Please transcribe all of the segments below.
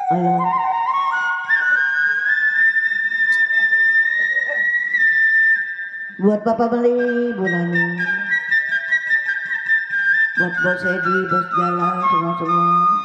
Ayo. Buat Bapak Beli, Bu Nani. Buat Bos Edi, Bos Jalan, semua-semua.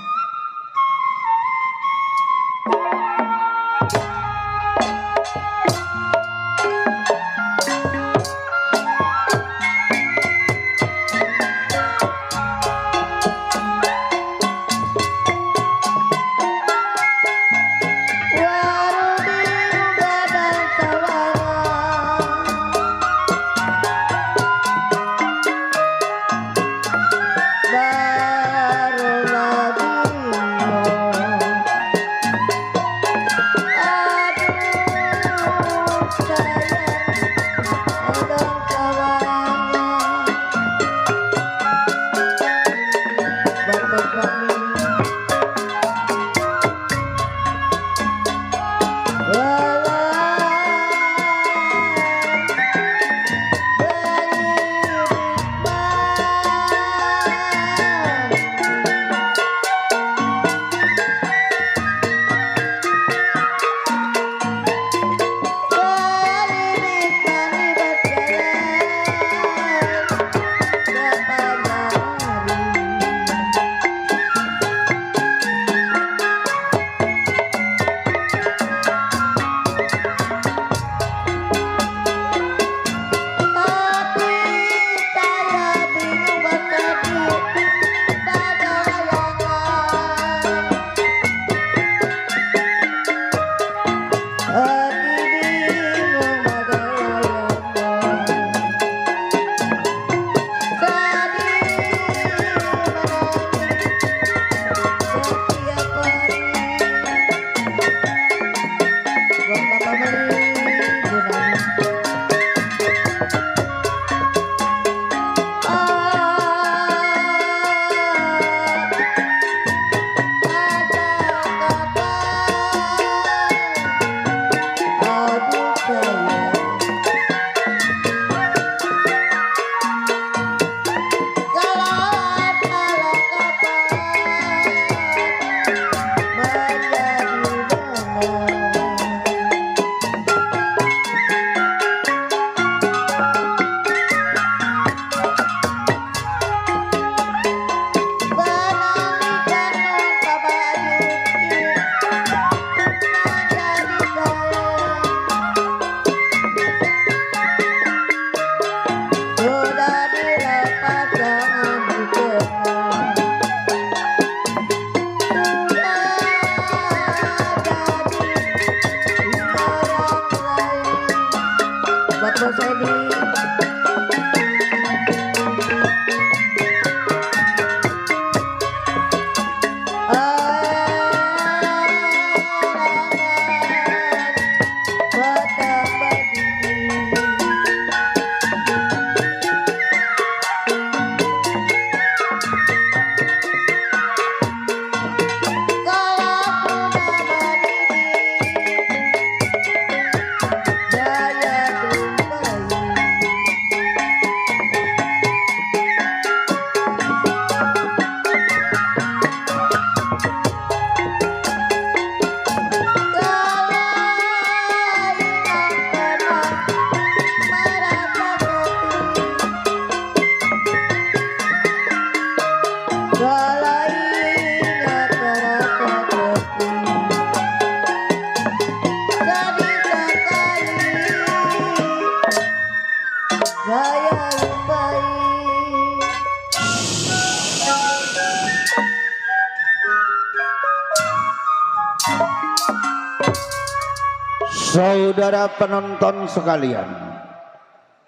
Saudara penonton sekalian,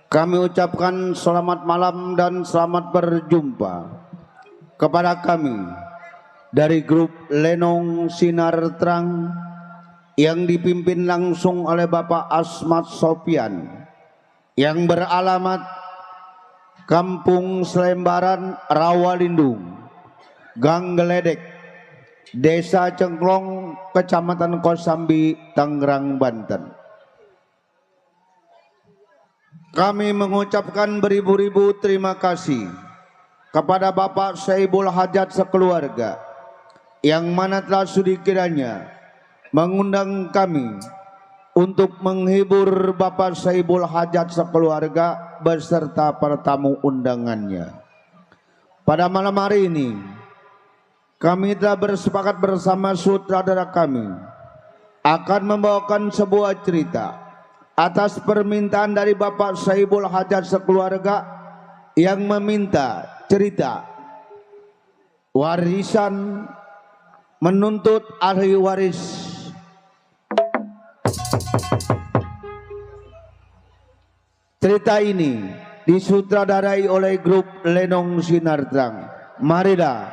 kami ucapkan selamat malam dan selamat berjumpa kepada kami dari grup Lenong Sinar Terang yang dipimpin langsung oleh Bapak Asmat Sofian yang beralamat Kampung Selembaran Rawalindung, Gang Geledek, Desa Cengklong, Kecamatan Kosambi, Tangerang, Banten. Kami mengucapkan beribu-ribu terima kasih kepada Bapak Saibul Hajat sekeluarga yang mana telah sudi kiranya mengundang kami untuk menghibur Bapak Saibul Hajat sekeluarga beserta para tamu undangannya. Pada malam hari ini kami telah bersepakat bersama sutradara kami akan membawakan sebuah cerita atas permintaan dari Bapak Saibul Hajat sekeluarga yang meminta cerita warisan menuntut ahli waris. Cerita ini disutradarai oleh grup Lenong Sinar Terang. Marilah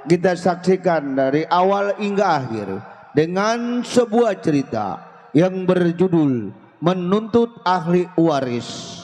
kita saksikan dari awal hingga akhir dengan sebuah cerita yang berjudul Menuntut Ahli Waris.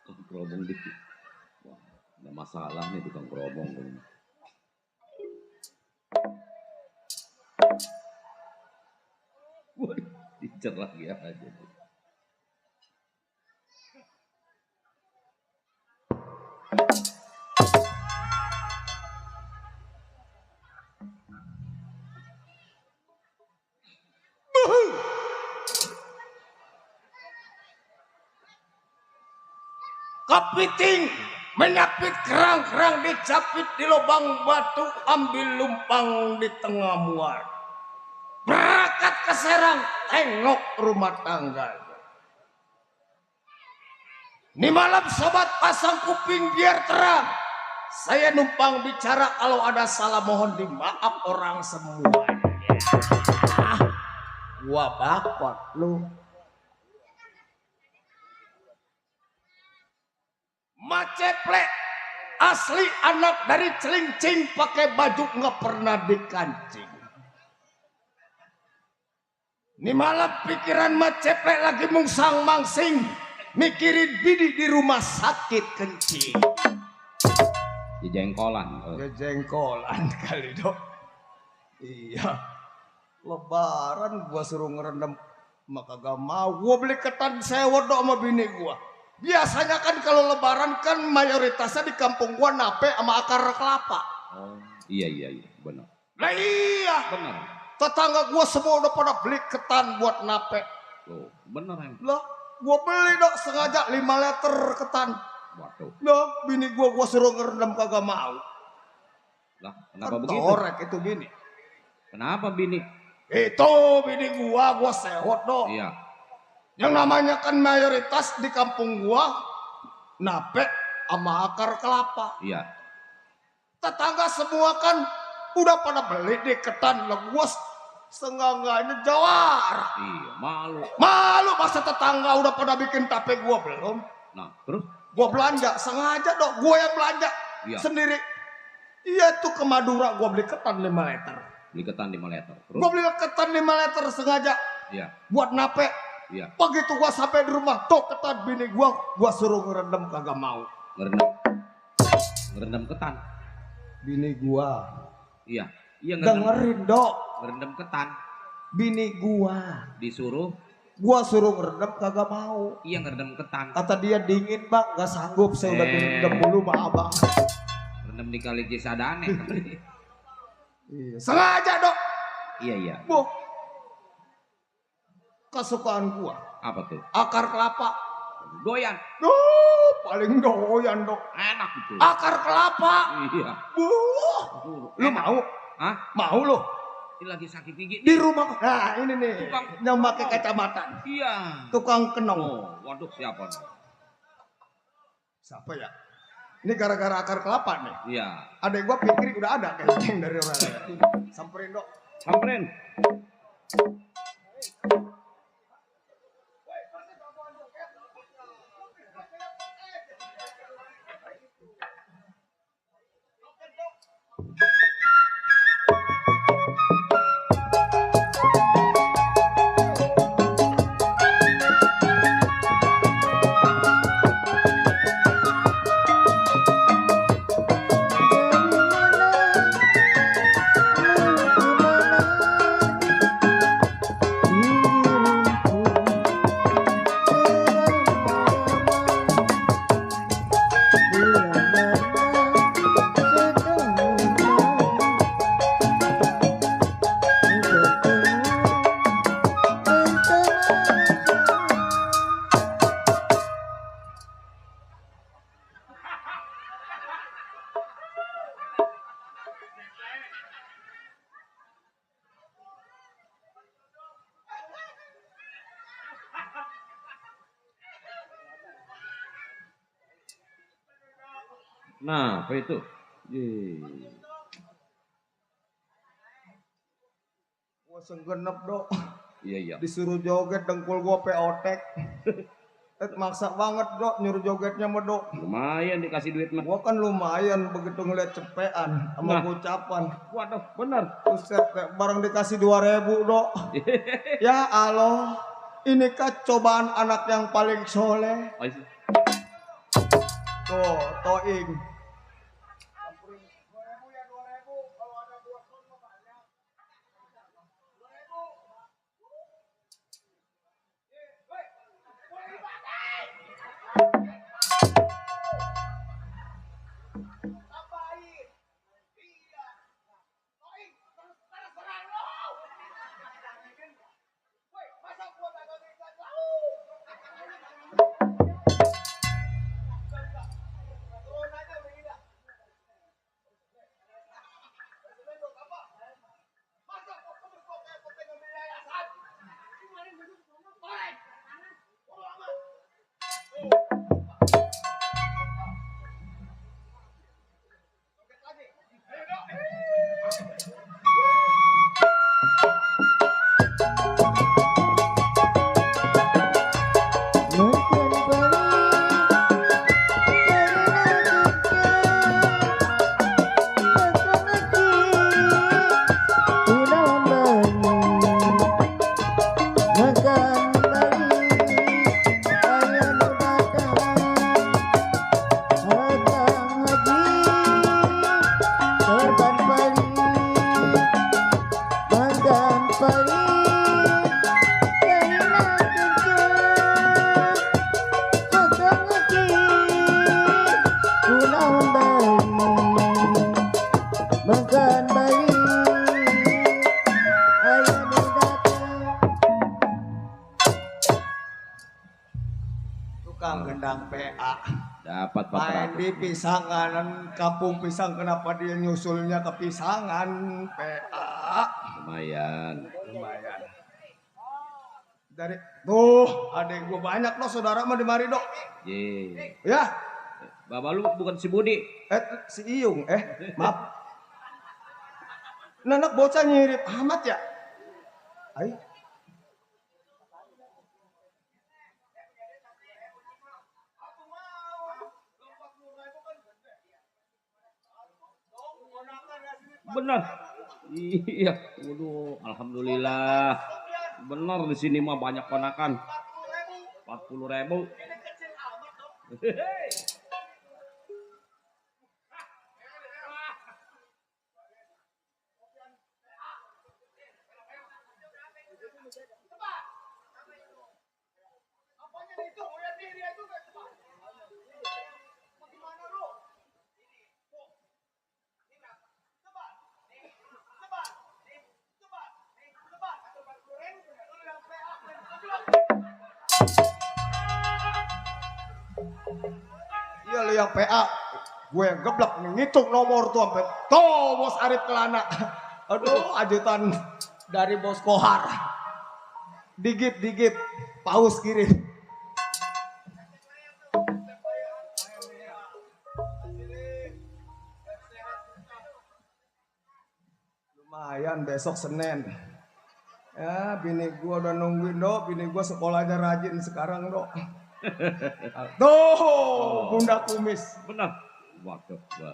Tukang kerobong dikit. Wah, ada masalah nih tukang kerobong. Wah, dicer lagi aja. Kepiting menyapit kerang-kerang dicapit di lubang batu, ambil lumpang di tengah muara. Berangkat ke Serang, tengok rumah tangga. Ini malam sobat pasang kuping biar terang. Saya numpang bicara, kalau ada salah mohon dimaaf orang semuanya. Gua bakot lu. Maceplek asli anak dari celincing, pakai baju nggak pernah dikancing. Ini malam pikiran Maceplek lagi mungsang mangsing, mikirin bini di rumah sakit kencing. Jengkolan. Jengkolan kali dok. Iya. Lebaran gua suruh ngerendam, maka gak mau. Gua beli ketan sewot dok sama bini gua. Biasanya kan kalau lebaran kan mayoritasnya di kampung gua nape sama akar kelapa. Oh, iya benar. Nah iya. Benar. Tetangga gua semua udah pada beli ketan buat nape. Loh, benar yang. Lah, gua beli dok sengaja 5 liter ketan. Waduh. Dok, bini gua suruh ngerendam kagak mau. Lah, kenapa Kan begitu? torek itu bini. Kenapa bini? Itu bini gua sewot dok. Iya. Yang namanya kan mayoritas di kampung gua nape sama akar kelapa. Iya. Tetangga semua kan udah pada beli di ketan, lah gua seenggak-enggaknya jawara. Iya, malu. Malu masa tetangga udah pada bikin tape, gua belum. Nah, terus? Gua belanja sengaja dok, gua yang belanja sendiri. Iya tuh ke Madura gua beli ketan 5 liter. Beli ketan 5 liter. Terus? Gua beli ketan 5 liter sengaja. Iya. Buat nape. Iya. Begitu gua sampai di rumah, tuh ketan bini gua suruh ngerendam kagak mau. Ngerendam ketan. Bini gua. Iya. Iya Dengerin dok. Ngerendam ketan. Bini gua Disuruh. Gua suruh ngerendam kagak mau. Iya, ngerendam ketan. Kata dia dingin bang, nggak sanggup, saya udah direndam dulu sama abang. Rendam di kali Cisadane. Iya. Sengaja dok. Iya. Boh. Kesukaan gua. Apa tuh? Akar kelapa. Doyan. Paling doyan dok. Enak itu. Akar kelapa. Iya. Lu mau? Hah? Mau lo? Ini lagi sakit gigi. Di rumah. Nah ini nih. Tukang. Yang pakai kacamata. Iya. Tukang kenong. Oh, waduh siapa? Siapa ya? Ini gara-gara akar kelapa nih. Iya. Adek gua pikir udah ada kencing dari orang lain. Samperin dok. Samperin. Nah, apa itu? Gua senggenep dok. Iya, iya. Disuruh joget dengkul gua peotek. Maksa banget dok nyuruh jogetnya mah dok. Lumayan dikasih duit mah. Gua kan lumayan begitu ngeliat cepean sama Nah. ucapan. Waduh, bener. Buset, barang dikasih 2.000 dok. Ya Allah, ini kan cobaan anak yang paling soleh. Oh, iya. Tuh, toing. Tukang gendang PA. Dapat Main 400. di pisangan, kampung pisang, kenapa dia nyusulnya ke pisangan? PA. Lumayan. Lumayan. Dari tuh, adek gua banyak loh saudara mah di mari dok. Ye. Ya, Bapak lu bukan si Budi. si Iyung, maaf. Nanak bocah nyirip amat ya. Ay. Benar. Iya. Waduh, alhamdulillah. Benar di sini mah banyak ponakan. 40.000. Iya lo yang PA. Gue yang geblek ngitung nomor tuh sampai tuh bos Arif Kelana. Aduh, ajutan dari bos Kohar. Digit paus kirim. Lumayan besok Senin. Ya, bini gua udah nungguin, Dok. Bini gua sekolahnya rajin sekarang, Dok. Tuh, bunda kumis. Benar. Waduh. Wah.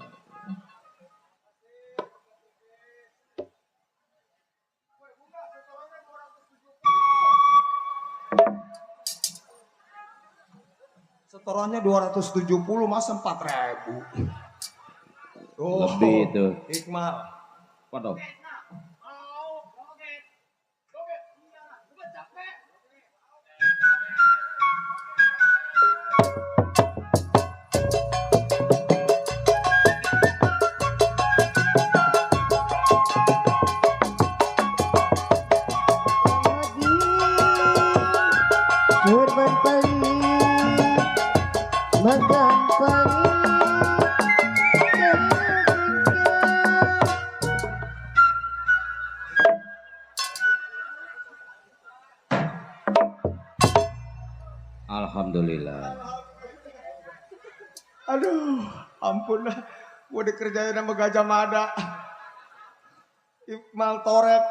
Setorannya 270, masa 4.000. Oh, Lebih itu. Iqmal. Waduh. Korban paling makan paling Alhamdulillah. Aduh, ampun lah. Gua dikerjain sama Gajah Mada. Iqmal Torek.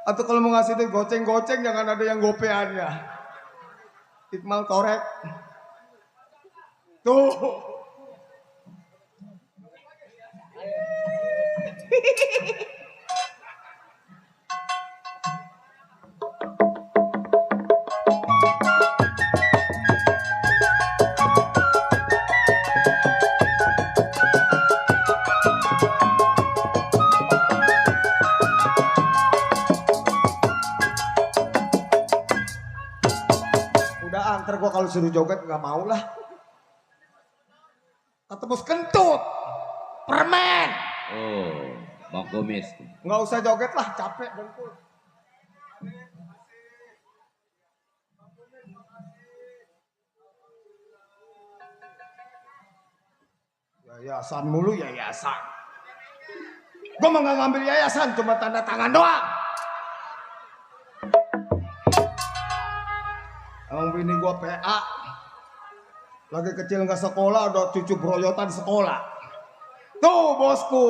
Atau kalau mau ngasih duit goceng-goceng jangan ada yang gopeannya. Iqmal Torek. Tuh. Udah antar gua kalau suruh joget nggak mau lah. Kata bos kentut. Permen. Oh, Bang Kumis. Nggak usah joget lah, capek dengkul. Yayasan mulu yayasan. Gua mah nggak ngambil yayasan, cuma tanda tangan doang. Emang bini gua PA. Lagi kecil nggak sekolah, udah cucu broyotan sekolah. Tuh bosku.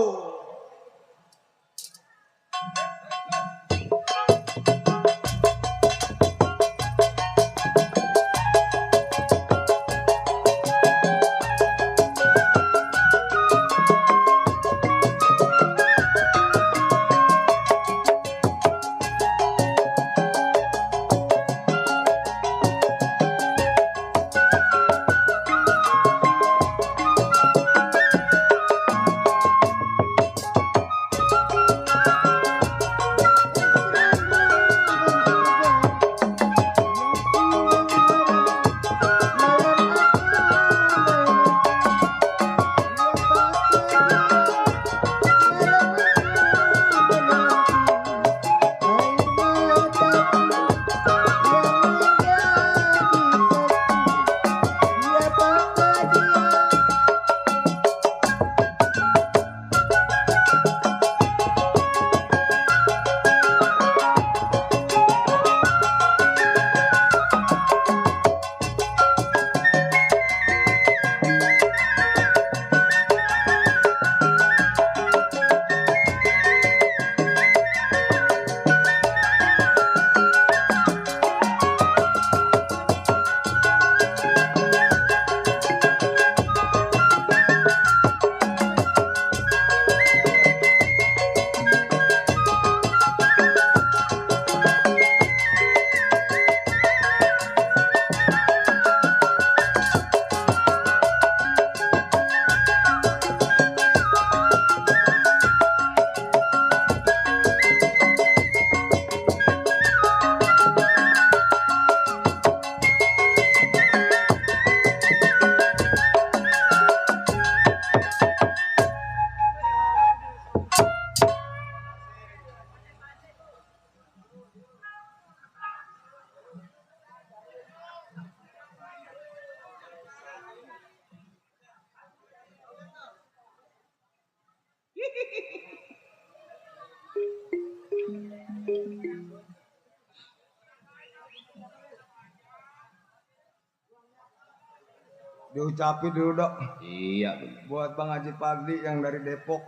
Diucapin dulu dok. Iya benar. Buat Bang Haji Pagdi yang dari Depok.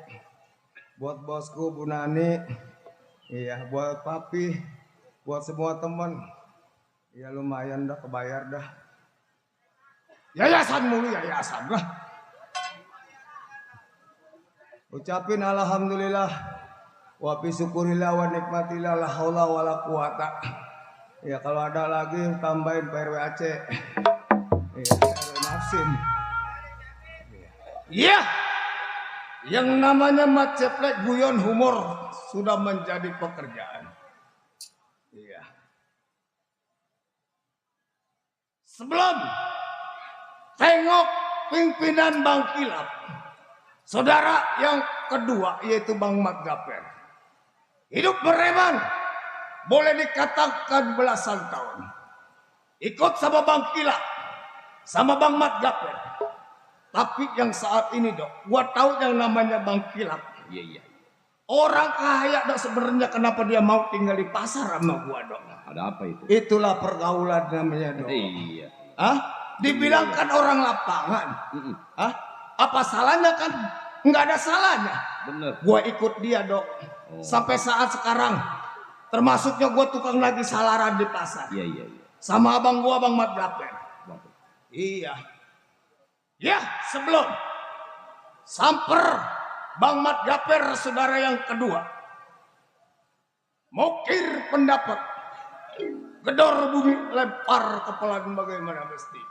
Buat bosku Bu Nani. Iya, buat papi, buat semua teman. Ya lumayan dah, kebayar dah. Yayasan mulu, yayasan lah. Ucapin alhamdulillah. Wa fi syukurillah wa nikmatillah la haula wala quwata. Ya kalau ada lagi tambahin PRWAC. Iya, RW Nafsin. Iya. Yang namanya maceplek guyon humor sudah menjadi pekerjaan. Iya. Sebelum tengok pimpinan Bang Kilap, saudara yang kedua yaitu Bang Mat Gaper. Hidup bereman, boleh dikatakan belasan tahun. Ikut sama Bang Kilap, sama Bang Mat Gaper. Tapi yang saat ini dok, gua tahu yang namanya Bang Kilap. Iya. Orang kaya dok sebenarnya kenapa dia mau tinggal di pasar sama gua dok? Ada apa itu? Itulah pergaulan namanya dok. Iya. Hah? Dibilangkan orang lapangan. Hah? Apa salahnya kan? Nggak ada salahnya. Bener. Gua ikut dia dok. Sampai saat sekarang. Termasuknya gua tukang lagi salaran di pasar. Iya. Sama abang gua Bang Mat Gaper. Iya. Ya sebelum samper Bang Mat Gaper saudara yang kedua. Mokir pendapat. Gedor bumi lempar kepala bagaimana mesti.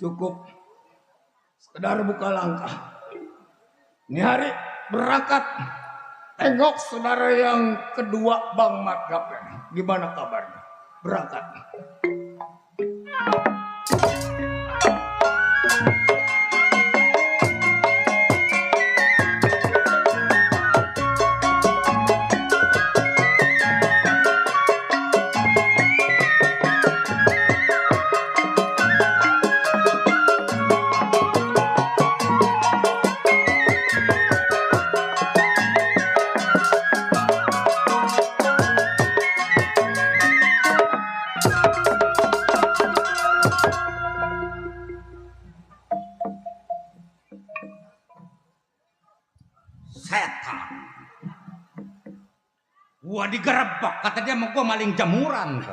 Cukup sekedar buka langkah. Ini hari berangkat. Tengok saudara yang kedua Bang Mat Gaper. Gimana kabarnya? Berangkat. Setan. Gua digerebek, kata dia mau gua maling jamuran.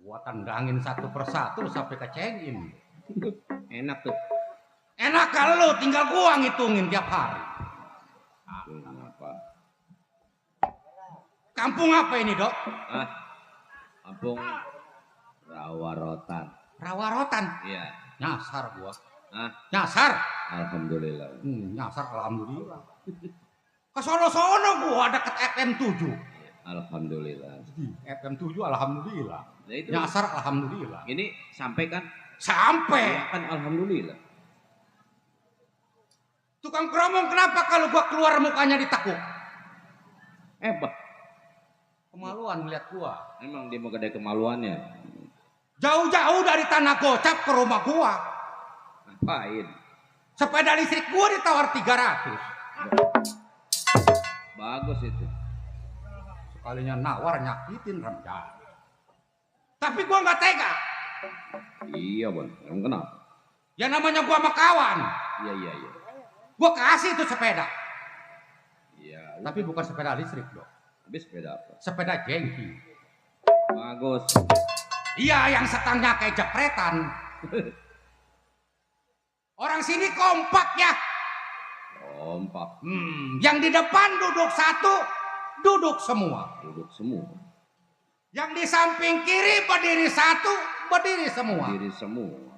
Gua tandangin satu persatu sampai kecengin. Enak tuh. Enak kalau lu tinggal gua ngitungin tiap hari. Apa? Kampung apa ini, Dok? Kampung Rawarotan. Rawarotan. Iya. Nyasar gua. Nyasar. Alhamdulillah. Nyasar alhamdulillah. Ke sono-sono gua deket FM 7. Alhamdulillah. FM 7 alhamdulillah. Nah, itu Nyasar alhamdulillah. ini sampai kan? Sampai. Kan alhamdulillah. Tukang keromong kenapa kalau gua keluar mukanya ditekuk? Bah. Kemaluan melihat gua. Emang dia mau gede kemaluannya. Jauh-jauh dari tanah gocap ke rumah gua. Ngapain? Sepeda listrik gua ditawar 300. Bagus itu. Sekalinya nawar nyakitin Ramjan. Tapi gua nggak tega. Iya Bon, emang kenapa? Ya namanya gua sama kawan. Iya. Gua kasih itu sepeda. Iya. Tapi bukan sepeda listrik dong. Habis sepeda apa? Sepeda jengki. Bagus. Iya yang setangnya kayak jepretan. Orang sini kompak ya. Kompak. Yang di depan duduk satu, duduk semua. Duduk semua. Yang di samping kiri berdiri satu, berdiri semua. Diri semua.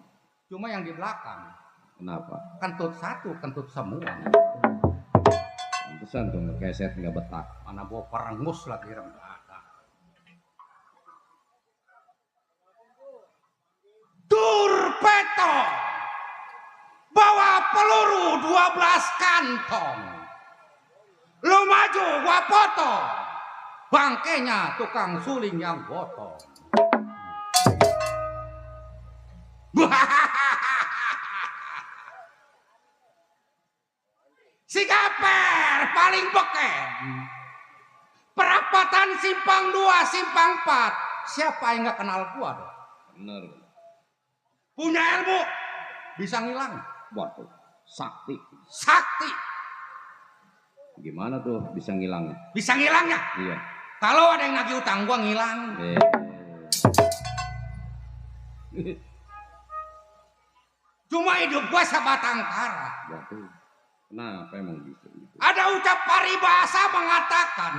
Cuma yang di belakang, Kenapa? kentut satu, kentut semua. Pantesan tuh ngekeset nggak betah. Mana bawa perengus lagi Ramdan. Turpeto bawa peluru 12 kantong. Lu maju gua potong. Bangkainya tukang suling yang gotong. Si Gaper paling beken. Perapatan simpang 2, simpang 4. Siapa yang nggak kenal gua dong? Bener. Punya ilmu bisa ngilang. Waduh, sakti. Sakti Gimana tuh bisa ngilang? bisa ngilangnya. Iya. Kalau ada yang nagih utang gua ngilang. Cuma hidup gua sebatang kara. Waduh, kenapa emang bisa gitu? Ada ucap paribahasa mengatakan,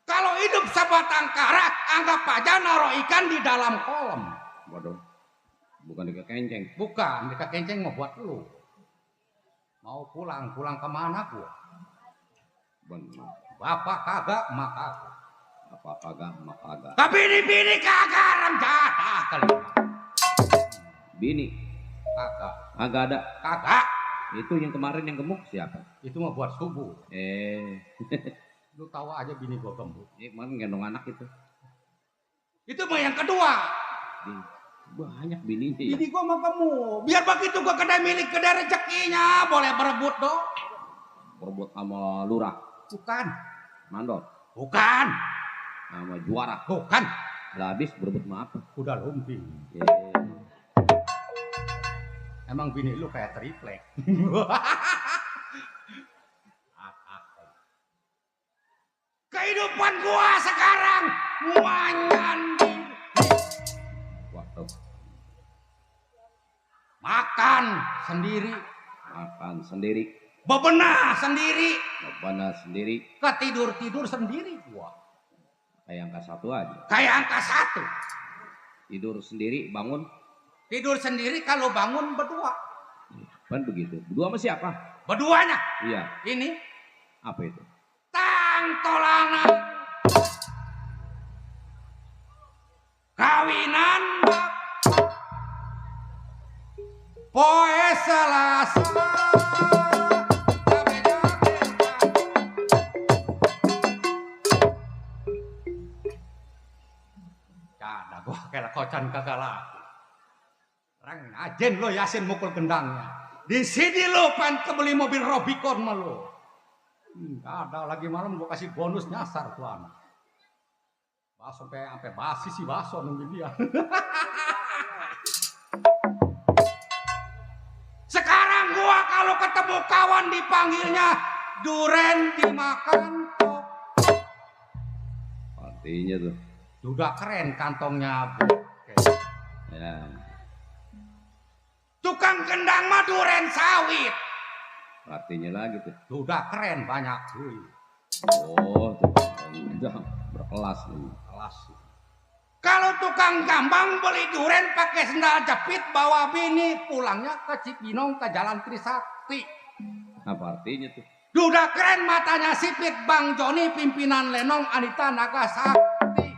kalau hidup sebatang kara, anggap aja naruh ikan di dalam kolam. Waduh, bukan dikekenceng. Bukan, mereka kenceng mau buat lu. Mau pulang kemana gua? Bener. Bapak kagak, mak kagak. Apa kagak, mak kagak. Tapi bini kagak Ramjada kali. Bini, Kagak, kagak ada. kagak. Itu yang kemarin yang gemuk siapa? Itu mah buat subuh. Lu tahu aja bini gua gemuk. Ini kemarin gendong anak itu. Itu mah yang kedua. Banyak bininya ya. Bini gua mah gemuk. Biar begitu gua kedai milik, kedai rezekinya boleh berebut dong. Berebut sama lurah. Bukan, Mandor. bukan, Sama juara. bukan. Lah habis berebut sama apa? Kuda lumping. Emang bini lu kayak triplek. Kehidupan gua sekarang menyandi. Waduh, Makan sendiri, makan sendiri, bebenah sendiri, bebenah sendiri. ketidur sendiri gua. Kayak angka 1 aja. Kayak angka 1. Tidur sendiri, bangun. Tidur sendiri kalau bangun berdua. Kan begitu. Berdua sama siapa? Berduanya. Iya. Ini Apa itu? tangtolana. Kawinan bab. Poe Selasa. Kada gua kayak kocan kagak laku. Rang ajen lo Yasin mukul gendangnya. Di sini lo pengen kebeli mobil Robicon mah lo. Ada lagi malam gua kasih bonus nyasar tuh anak. Baso sampai basi sih baso nungguin dia. Sekarang gua kalau ketemu kawan dipanggilnya duren dimakan kok. Artinya tuh. Udah keren kantongnya. Ya. Tukang gendang mah duren sawit. Artinya lagi tuh. Udah keren banyak duit. Oh, udah berkelas nih. Kelas. Kalau tukang gambang beli duren pakai sendal jepit bawa bini pulangnya ke Cipinong ke Jalan Trisakti. Apa artinya tuh? Duda keren matanya sipit Bang Joni pimpinan Lenong Anita Nagasakti.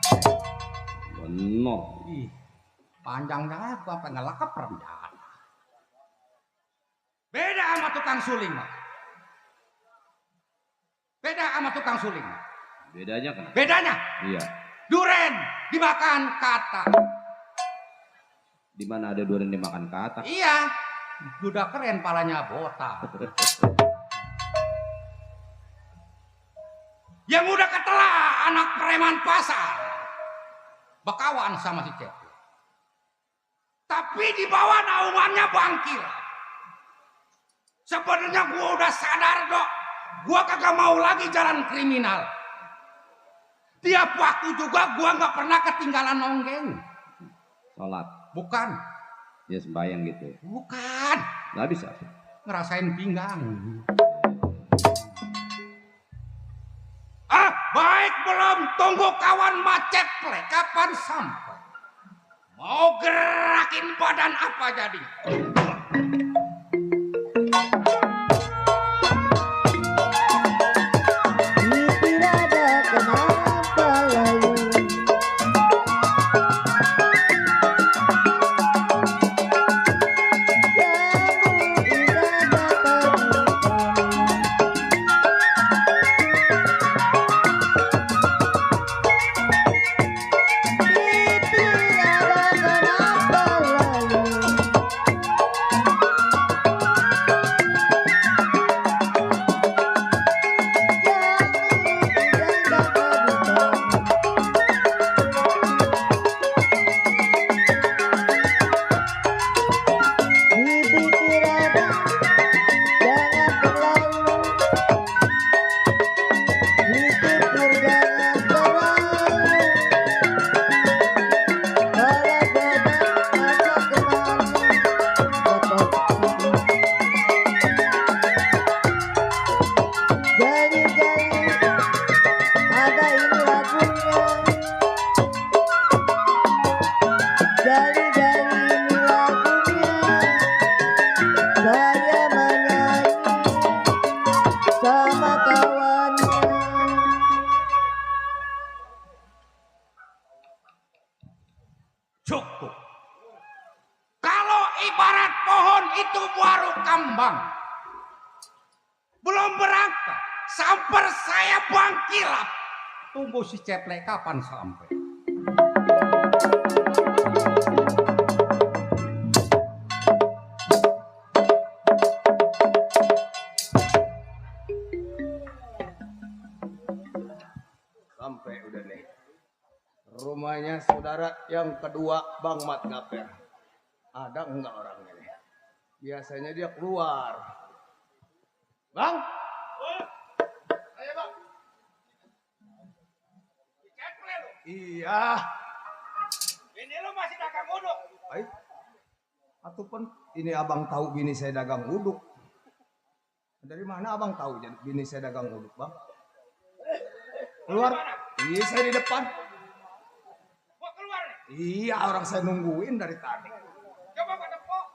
Bener. Ih, panjangnya gua pengen lakap rendah. Beda sama tukang suling, Pak. Beda sama tukang suling. Bedanya kan? Bedanya, Iya. duren dimakan kata. Di mana ada duren dimakan kata? Iya, duda keren palanya botak. yang udah ketelah anak preman pasar, bakawan sama si Ceple. Tapi di bawah naungannya bangkil. Sebenarnya gua udah sadar dok, gua kagak mau lagi jalan kriminal. Tiap waktu juga gua nggak pernah ketinggalan nonggeng. Sholat. Bukan. Ya sembahyang gitu. Bukan. Nggak bisa. Ngerasain pinggang. Ah, baik belum, tunggu kawan macet plek kapan sampai? Mau gerakin badan apa jadi? tidak ada kenapa lalu kamu tidak dapat tidak ada kenapa lalu dipikir ada jangan terlalu dipikir jangan terlalu kalau badan masa kemana gali-gali ada ini lagunya gali-gali ini lagunya saya menyanyi sama kawannya Cukup. Kalau ibarat pohon itu baru kambang, belum berangkat, samper saya bangkilap. Tunggu si Ceple kapan sampai? Sampai udah nih. Rumahnya saudara yang kedua Bang Mat Gaper. Ada enggak orangnya nih? Biasanya dia keluar. Bang? Ayo bang. Ceple lu, Iya. ini lu masih dagang uduk. Baik. Ataupun ini abang tahu bini saya dagang uduk. Dari mana abang tahu jadi bini saya dagang uduk bang? Keluar. Iya saya di depan. Gua keluar nih. Iya orang saya nungguin dari tadi. Coba gua tepok.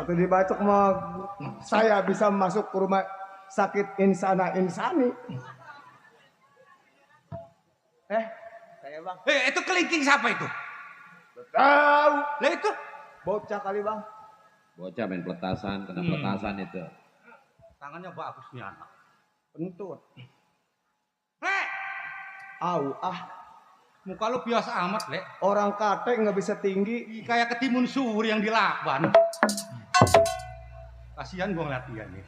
Waktu dibacok mah saya bisa masuk ke rumah sakit insana insani. Saya bang. Itu kelingking siapa itu? Tahu. Lah itu Bocah kali bang. Bocah main peletasan, kena peletasan itu. tangannya bagus nih anak. Pentut. Au muka lu biasa amat, Le. Orang kate nggak bisa tinggi. Kayak ketimun suri yang dilakban. Kasihan gua ngeliat dia nih.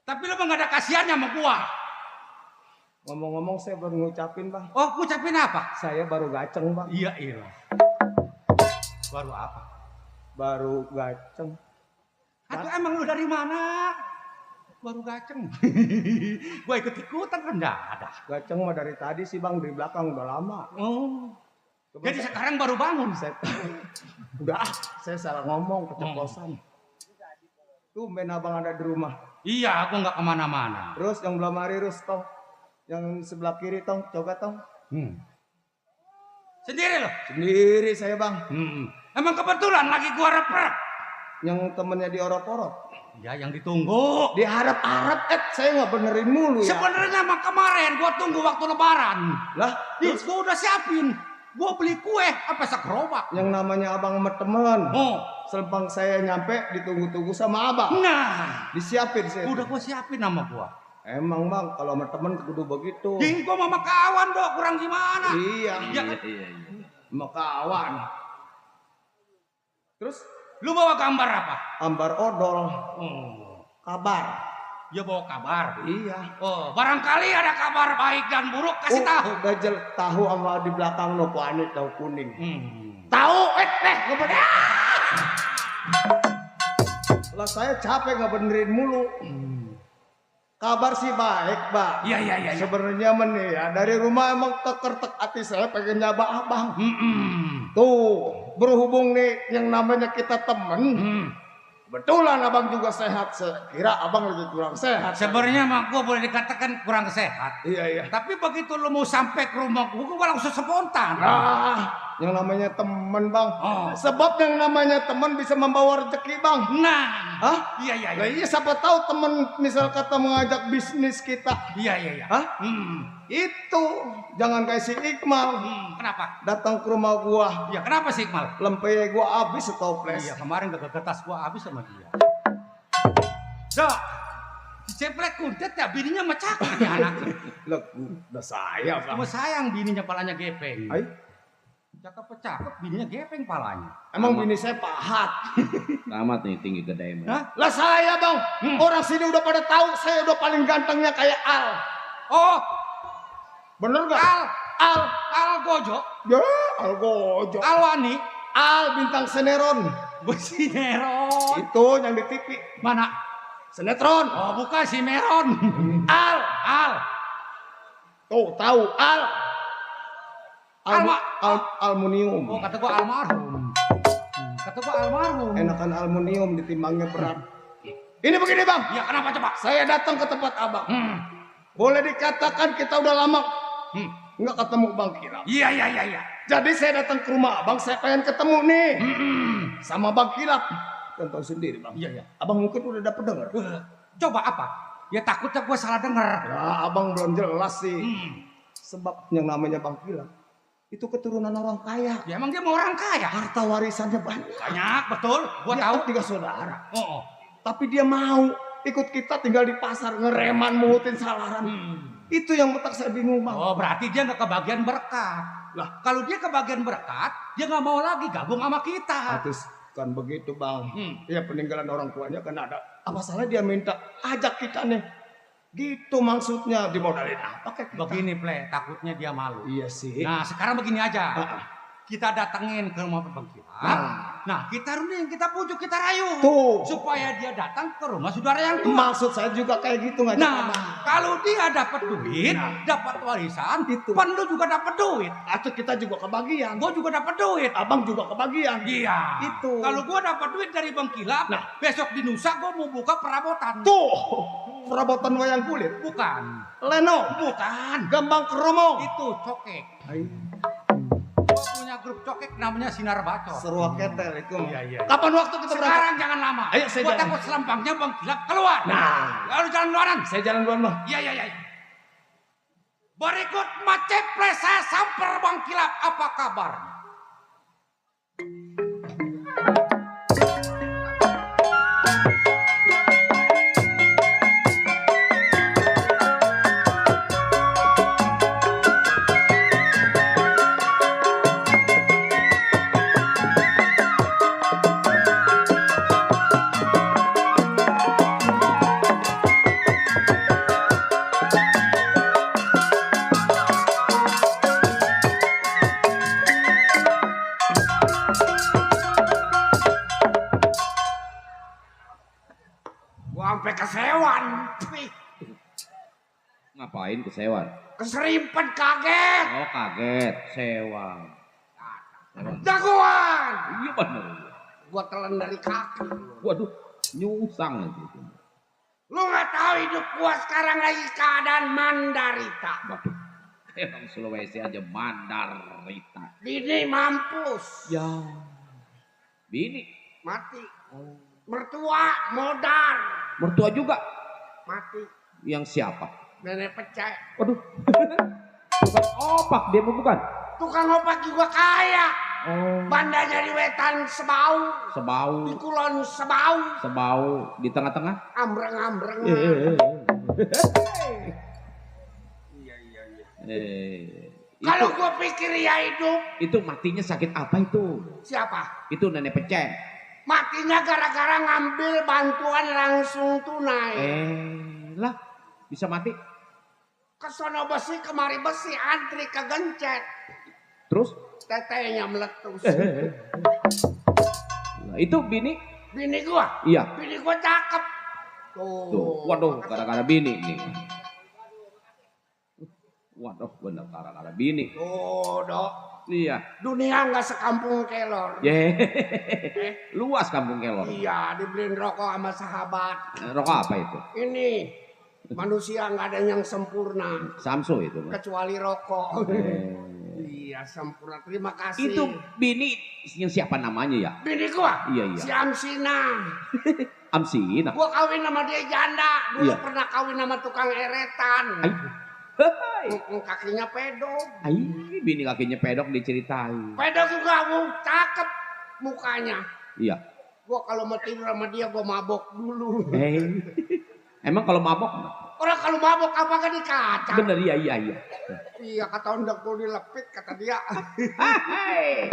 Tapi lu mah gak ada kasihannya sama gua. Ngomong-ngomong saya baru ngucapin bang. Oh, ngucapin apa? Saya baru gaceng bang. Iya. Baru apa? Baru gaceng. Atau emang lu dari mana? Baru gaceng. Gua ikut-ikutan kan enggak ada. Gaceng mah dari tadi sih bang, di belakang udah lama. Oh. Jadi sekarang baru bangun. Saya salah ngomong, keceplosan. Tumben abang ada di rumah. Iya, aku nggak kemana-mana. Terus yang belah mari terus tong. Yang sebelah kiri tong, coba tong. Sendiri loh? Sendiri saya bang. Emang kebetulan lagi gua rep-rep. Yang temennya diorot-orot. Ya yang ditunggu. Diharap-harap, saya nggak benerin mulu ya. Sebenarnya mah kemarin gua tunggu waktu lebaran. Lah, Gua udah siapin. Gua beli kue apa segerobak. yang namanya abang sama temen. Oh. Selempang saya nyampe ditunggu-tunggu sama abang. Nah, Disiapin saya. udah gua siapin nama gua. Emang bang, kalau sama temen kudu begitu. Jadi gua sama kawan dok, kurang gimana? Iya. Iya. Sama kawan. Terus Lu bawa gambar apa? ambar odol. Kabar. Ya bawa kabar. Iya. Oh, barangkali ada kabar baik dan buruk, kasih tahu. Gajel tahu sama di belakang lo kuanit tahu kuning. Tahu, Lah saya capek nggak benerin mulu. Kabar sih baik, Bang. Iya. Sebenarnya men ya dari rumah emang kekertek hati saya pengen nyaba abang. Tuh berhubung nih yang namanya kita temen. Betulan abang juga sehat. Kira abang lagi kurang sehat. Sebenarnya mah gua boleh dikatakan kurang sehat. Iya. Tapi begitu lu mau sampai ke rumah gua langsung spontan. Yang namanya temen bang. Oh. Sebab yang namanya temen bisa membawa rezeki bang. Nah. Hah? Iya. Nah, iya siapa tahu temen misal kata mengajak bisnis kita. Iya. Hah? Itu jangan kayak si Iqmal. Kenapa? Datang ke rumah gua. Iya, kenapa sih Iqmal? Lempeye gua habis setoples. Iya, kemarin getas gua habis sama dia. Dok, si ceplek kuntet ya bininya mecak nih anak. Lah, udah saya bang. Cuma sayang bininya palanya gepeng. Ay, Cakep, bininya gepeng palanya. emang bini saya pahat. Tamat nih tinggi gede mah. Hah? Lah saya bang, orang sini udah pada tahu saya udah paling gantengnya kayak Al. Oh, Bener gak? Al Gojo, Ya, Al Gojo. Alwani, Al bintang sinetron. Sinetron. Itu yang di TV. Mana? Sinetron. Oh, bukan si Meron. Al. Al. Tahu Al. Aluminium. Oh, kata gua almarhum. Enakan aluminium ditimbangnya berat. Ini begini bang. Iya, kenapa coba? Saya datang ke tempat abang. Boleh dikatakan kita udah lama nggak ketemu bang Kira. Iya. Jadi saya datang ke rumah abang, saya pengen ketemu nih sama bang Kilap. Kan tahu sendiri bang. Iya. Abang mungkin udah dapet denger. Coba apa? Ya takutnya gua salah denger. Ya abang belum jelas sih. Sebab yang namanya bang Kilap itu keturunan orang kaya. Ya emang dia mau orang kaya. Harta warisannya banyak. Banyak, betul. Gua Dia tahu. kan 3 saudara. Oh. Tapi dia mau ikut kita tinggal di pasar ngereman mungutin salaran. Itu yang betak saya bingung bang. Oh, berarti dia nggak kebagian berkat. Lah, kalau dia kebagian berkat, dia nggak mau lagi gabung sama kita. Atus kan begitu bang. Ya peninggalan orang tuanya kan ada. Apa salah dia minta ajak kita nih? Gitu maksudnya dimodalin apa kayak kita? Begini, Ple, takutnya dia malu. Iya sih. Nah, sekarang begini aja. Kita datengin ke rumah Bang Kilap. Nah, kita runding, kita pujuk, kita rayu. Tuh. Supaya dia datang ke rumah saudara yang tua. Maksud saya juga kayak gitu ngajak Nah, abang. kalau dia dapat duit, dapat warisan, Itu. pan lu juga dapat duit. Atau kita juga kebagian. Gua juga dapat duit. Abang juga kebagian. Iya. Itu. Kalau gua dapat duit dari Bang Kilap, besok di Nusa gua mau buka perabotan. Tuh. Perabotan wayang kulit. Bukan. Lenong. Bukan. Gambang keromong. Itu cokek. Gua punya grup cokek namanya Sinar Bacot. Seruak ketel itu. Iya. Kapan waktu kita berangkat? Sekarang jangan lama. Ayo, saya Gua jalan. takut selampangnya Bang Kilap keluar. Nah, Lalu jalan luaran. saya jalan duluan mah. Iya. Berikut Maceples saya samper Bang Kilap. Apa kabar? Gua sampai kesewan. Ngapain kesewan? Keserimpet kaget. Oh kaget, sewang. Jagoan. Iya bener. Gua telan dari kaki. Waduh, nyusang lagi. Lu nggak tahu hidup gua sekarang lagi keadaan mandarita. Waduh, emang Sulawesi aja mandarita. Bini mampus. Ya. Bini, Mati. Mertua modar. mertua juga. Mati. Yang siapa? Nenek pecah. Waduh, bukan opak dia bukan? Tukang opak juga kaya. Oh, Bandanya di wetan sebau. sebau, Di kulon sebau. sebau di tengah-tengah. Ambreng-ambreng. Kalau Itu, gua pikir ya hidup. itu matinya sakit apa itu? Siapa? Itu nenek pecah. Matinya gara-gara ngambil bantuan langsung tunai. Lah, bisa mati? Kesono besi kemari besi antri kegencet. Terus? Tetenya meletus. Nah, itu bini? Bini gua. Iya. Bini gua cakep. Tuh, waduh, gara-gara bini nih. Waduh, bener gara-gara bini. Oh, dok. Iya. Dunia nggak sekampung kelor. Luas kampung Kelor. Iya, dibeliin rokok sama sahabat. Rokok apa itu? Ini manusia nggak ada yang sempurna Samsu itu. kecuali rokok. Iya, sempurna. Terima kasih. Itu bini yang siapa namanya ya? Bini gua. Iya. Si Amsina. Amsina. Gua kawin sama dia janda. Dulu Iya. pernah kawin sama tukang eretan. Hai. Kakinya pedok. Ai, bini kakinya pedok diceritain. Pedok juga, cakep mukanya. Iya. Gua kalau mau tidur sama dia gua mabok dulu. Emang kalau mabok? Orang kalau mabok apa kan di kaca. Bener, iya. Iya, kata ondek gua dilepit kata dia. Hai.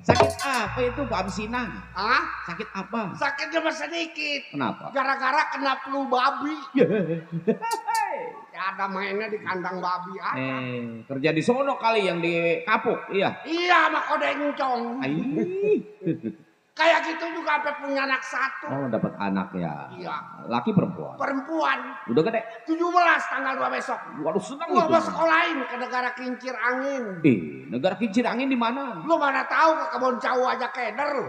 Sakit apa itu Bu Amsina? Hah? Sakit apa? Sakitnya mah sedikit. Kenapa? Gara-gara kena flu babi. Ya ada mainnya di kandang babi ada. Kerja di sono kali yang di kapuk, iya. Iya, sama kode encong. Ai. Kayak gitu juga sampai punya anak satu. Oh, dapat anak ya. Iya. Laki perempuan. Perempuan. Udah gede. 17 tanggal 2 besok. Waduh, senang Gua itu. mau sekolahin ke negara kincir angin. Negara kincir angin di mana? Lu mana tahu ke kebun jauh aja keder lu.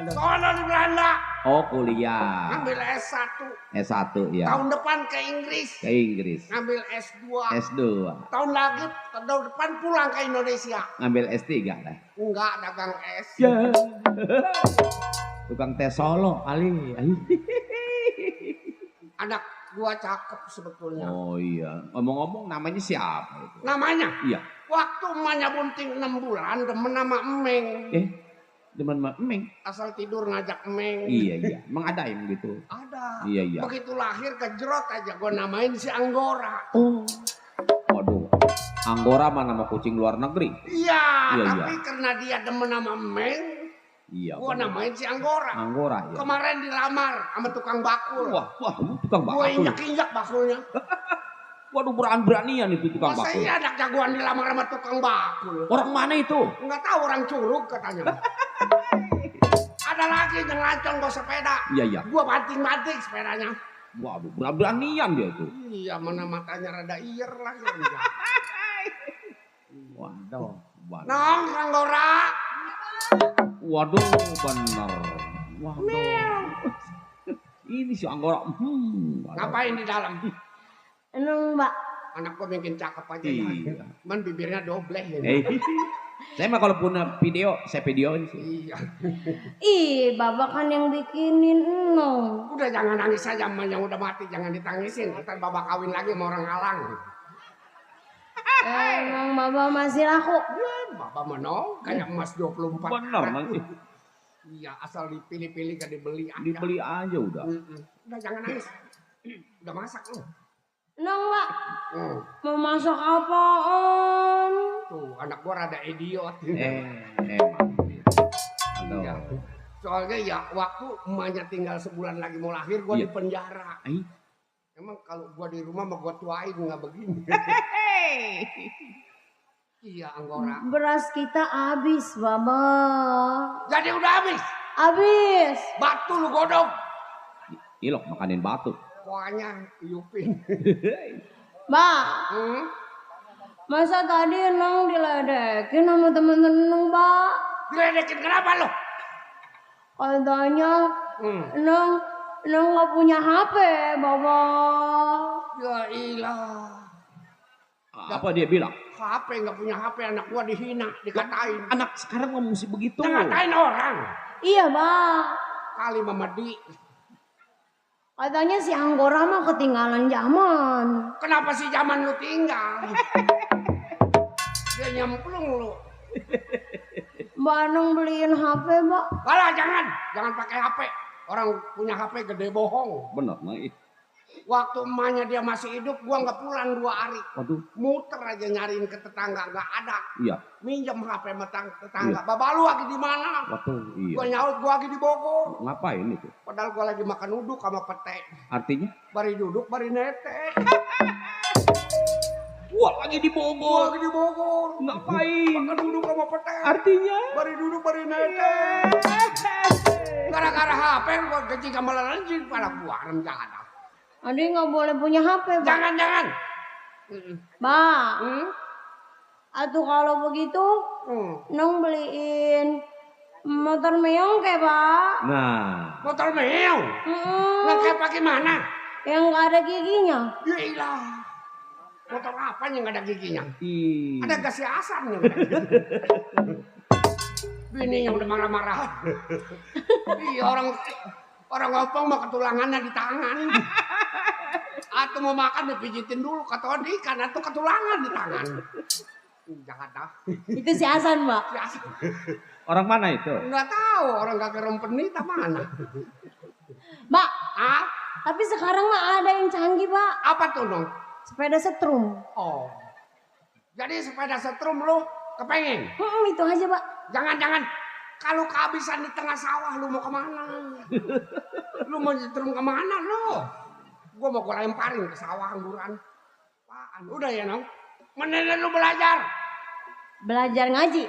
Soalnya di Belanda. Oh, kuliah. Ngambil S1. S1 ya. Tahun depan ke Inggris. Ke Inggris. Ngambil S2. S2. Tahun lagi tahun depan pulang ke Indonesia. Ngambil S3 lah. Enggak, dagang es. Ya. Tukang teh Solo kali. Anak gua cakep sebetulnya. Oh iya. Ngomong-ngomong namanya siapa itu? Namanya? Iya. Waktu emaknya bunting 6 bulan demen nama Emeng. Demen sama Emeng. Asal tidur ngajak Emeng. Iya. Emang ada yang gitu? Ada. Iya. Begitu lahir kejerot aja gua namain si Anggora. Oh. Waduh. Anggora mah nama kucing luar negeri. Iya, Iya, tapi karena dia demen nama Emeng, Iya. gua namain si Anggora. Anggora ya. Kemarin dilamar sama tukang bakul. Wah, lu tukang Gua bakul. injak-injak bakulnya. Waduh, berani-beranian itu tukang Masa bakul. iya anak jagoan dilamar sama tukang bakul? Orang mana itu? Enggak tahu, orang Curug katanya. Ada lagi yang ngelancong bawa sepeda. Iya. Gua banting-banting sepedanya. Waduh, berani-beranian dia itu. Iya, mana matanya rada iyer lagi. Waduh. Nong, Anggora. Waduh, bener. Waduh. Ini si Anggora. Ngapain di dalam? Enong, Mbak. Anak gua bikin cakep aja Iya. ya. Man bibirnya dobleh ya. Saya mah kalau punya video, saya videoin sih. Iya. Ih, babakan yang bikinin Enong. Udah jangan nangis saja sama yang udah mati, jangan ditangisin. Ntar babak kawin lagi sama orang alang. Emang baba masih laku. Bapak menong kayak emas 24 Bener karat. nanti. Iya, asal dipilih-pilih gak dibeli aja. Dibeli aja udah. Udah jangan nangis. Udah masak lu. Enong, Pak. Hmm. Mau masak apaan? Tuh, anak gua rada idiot. Emang. Iya. Soalnya ya waktu emaknya tinggal sebulan lagi mau lahir gua Iya. di penjara. Ai. Emang kalau gua di rumah mah gua tuain nggak begini. Iya, Anggora. Beras kita habis, Baba. Jadi udah habis. Habis. Batu lu godong. Ilok makanin batu. Pokoknya Yupin. Mbak, Hmm? masa tadi Enong diledekin sama temen-temen Enong, Mbak? Diledekin kenapa lo? Katanya Hmm. Enong nggak punya HP, Baba. Ya ilah. Apa dia bilang? HP nggak punya HP, anak gua dihina, dikatain. Anak sekarang mah mesti begitu. Ngatain orang. Iya, Mbak. Kali Mamadi. Katanya si Anggora mah ketinggalan zaman. Kenapa sih zaman lu tinggal? Dia nyemplung lu. Mbak Enong beliin HP, Mbak. Kalah jangan pakai HP. Orang punya HP gede bohong. Bener, nah. Waktu emaknya dia masih hidup, gua nggak pulang 2 hari. Waduh, Muter aja nyariin ke tetangga, nggak ada. iya. Minjem HP sama tetangga. Bapak lu lagi di mana? Waduh, iya. Gua nyaut, gua lagi di Bogor. Ngapain itu? Padahal gua lagi makan uduk sama pete. Artinya? Bari duduk, bari nete. Wah, lagi di Gua Bogor. lagi di Bogor. Ngapain? Makan duduk sama pete. Artinya? Bari duduk, bari nete. Gara-gara HP gua kecil sama lalanjing pada gua rencana. Adik nggak boleh punya HP, Mbak. Jangan. Mbak, Hmm? atuh kalau begitu, Hmm. Enong beliin motor meong kayak, Pak. Nah, Motor meong. Ngekep pakai mana? Yang nggak ada giginya. Ya ilah. Motor apa yang nggak ada giginya? ih. Ada gas asamnya. Bininya udah marah-marah. Iya orang ngopong mah ketulangannya di tangan. Atau mau makan dipijitin dulu kata ikan atau ketulangan di tangan. Jangan dah. Itu si Hasan, Mbak. Biasa. Orang mana itu? Nggak tahu orang kagak rempenita mana. Mbak, Ah, tapi sekarang mah ada yang canggih, Pak. apa tuh dong? Sepeda setrum. Oh. Jadi sepeda setrum lu kepengen? Itu aja, Pak. Jangan. Kalau kehabisan di tengah sawah lu mau kemana? Lu mau setrum kemana lu? Gua mau gua lemparin ke sawah angguran. Apaan? Udah ya, Nong? Mendingan lu belajar. Belajar ngaji.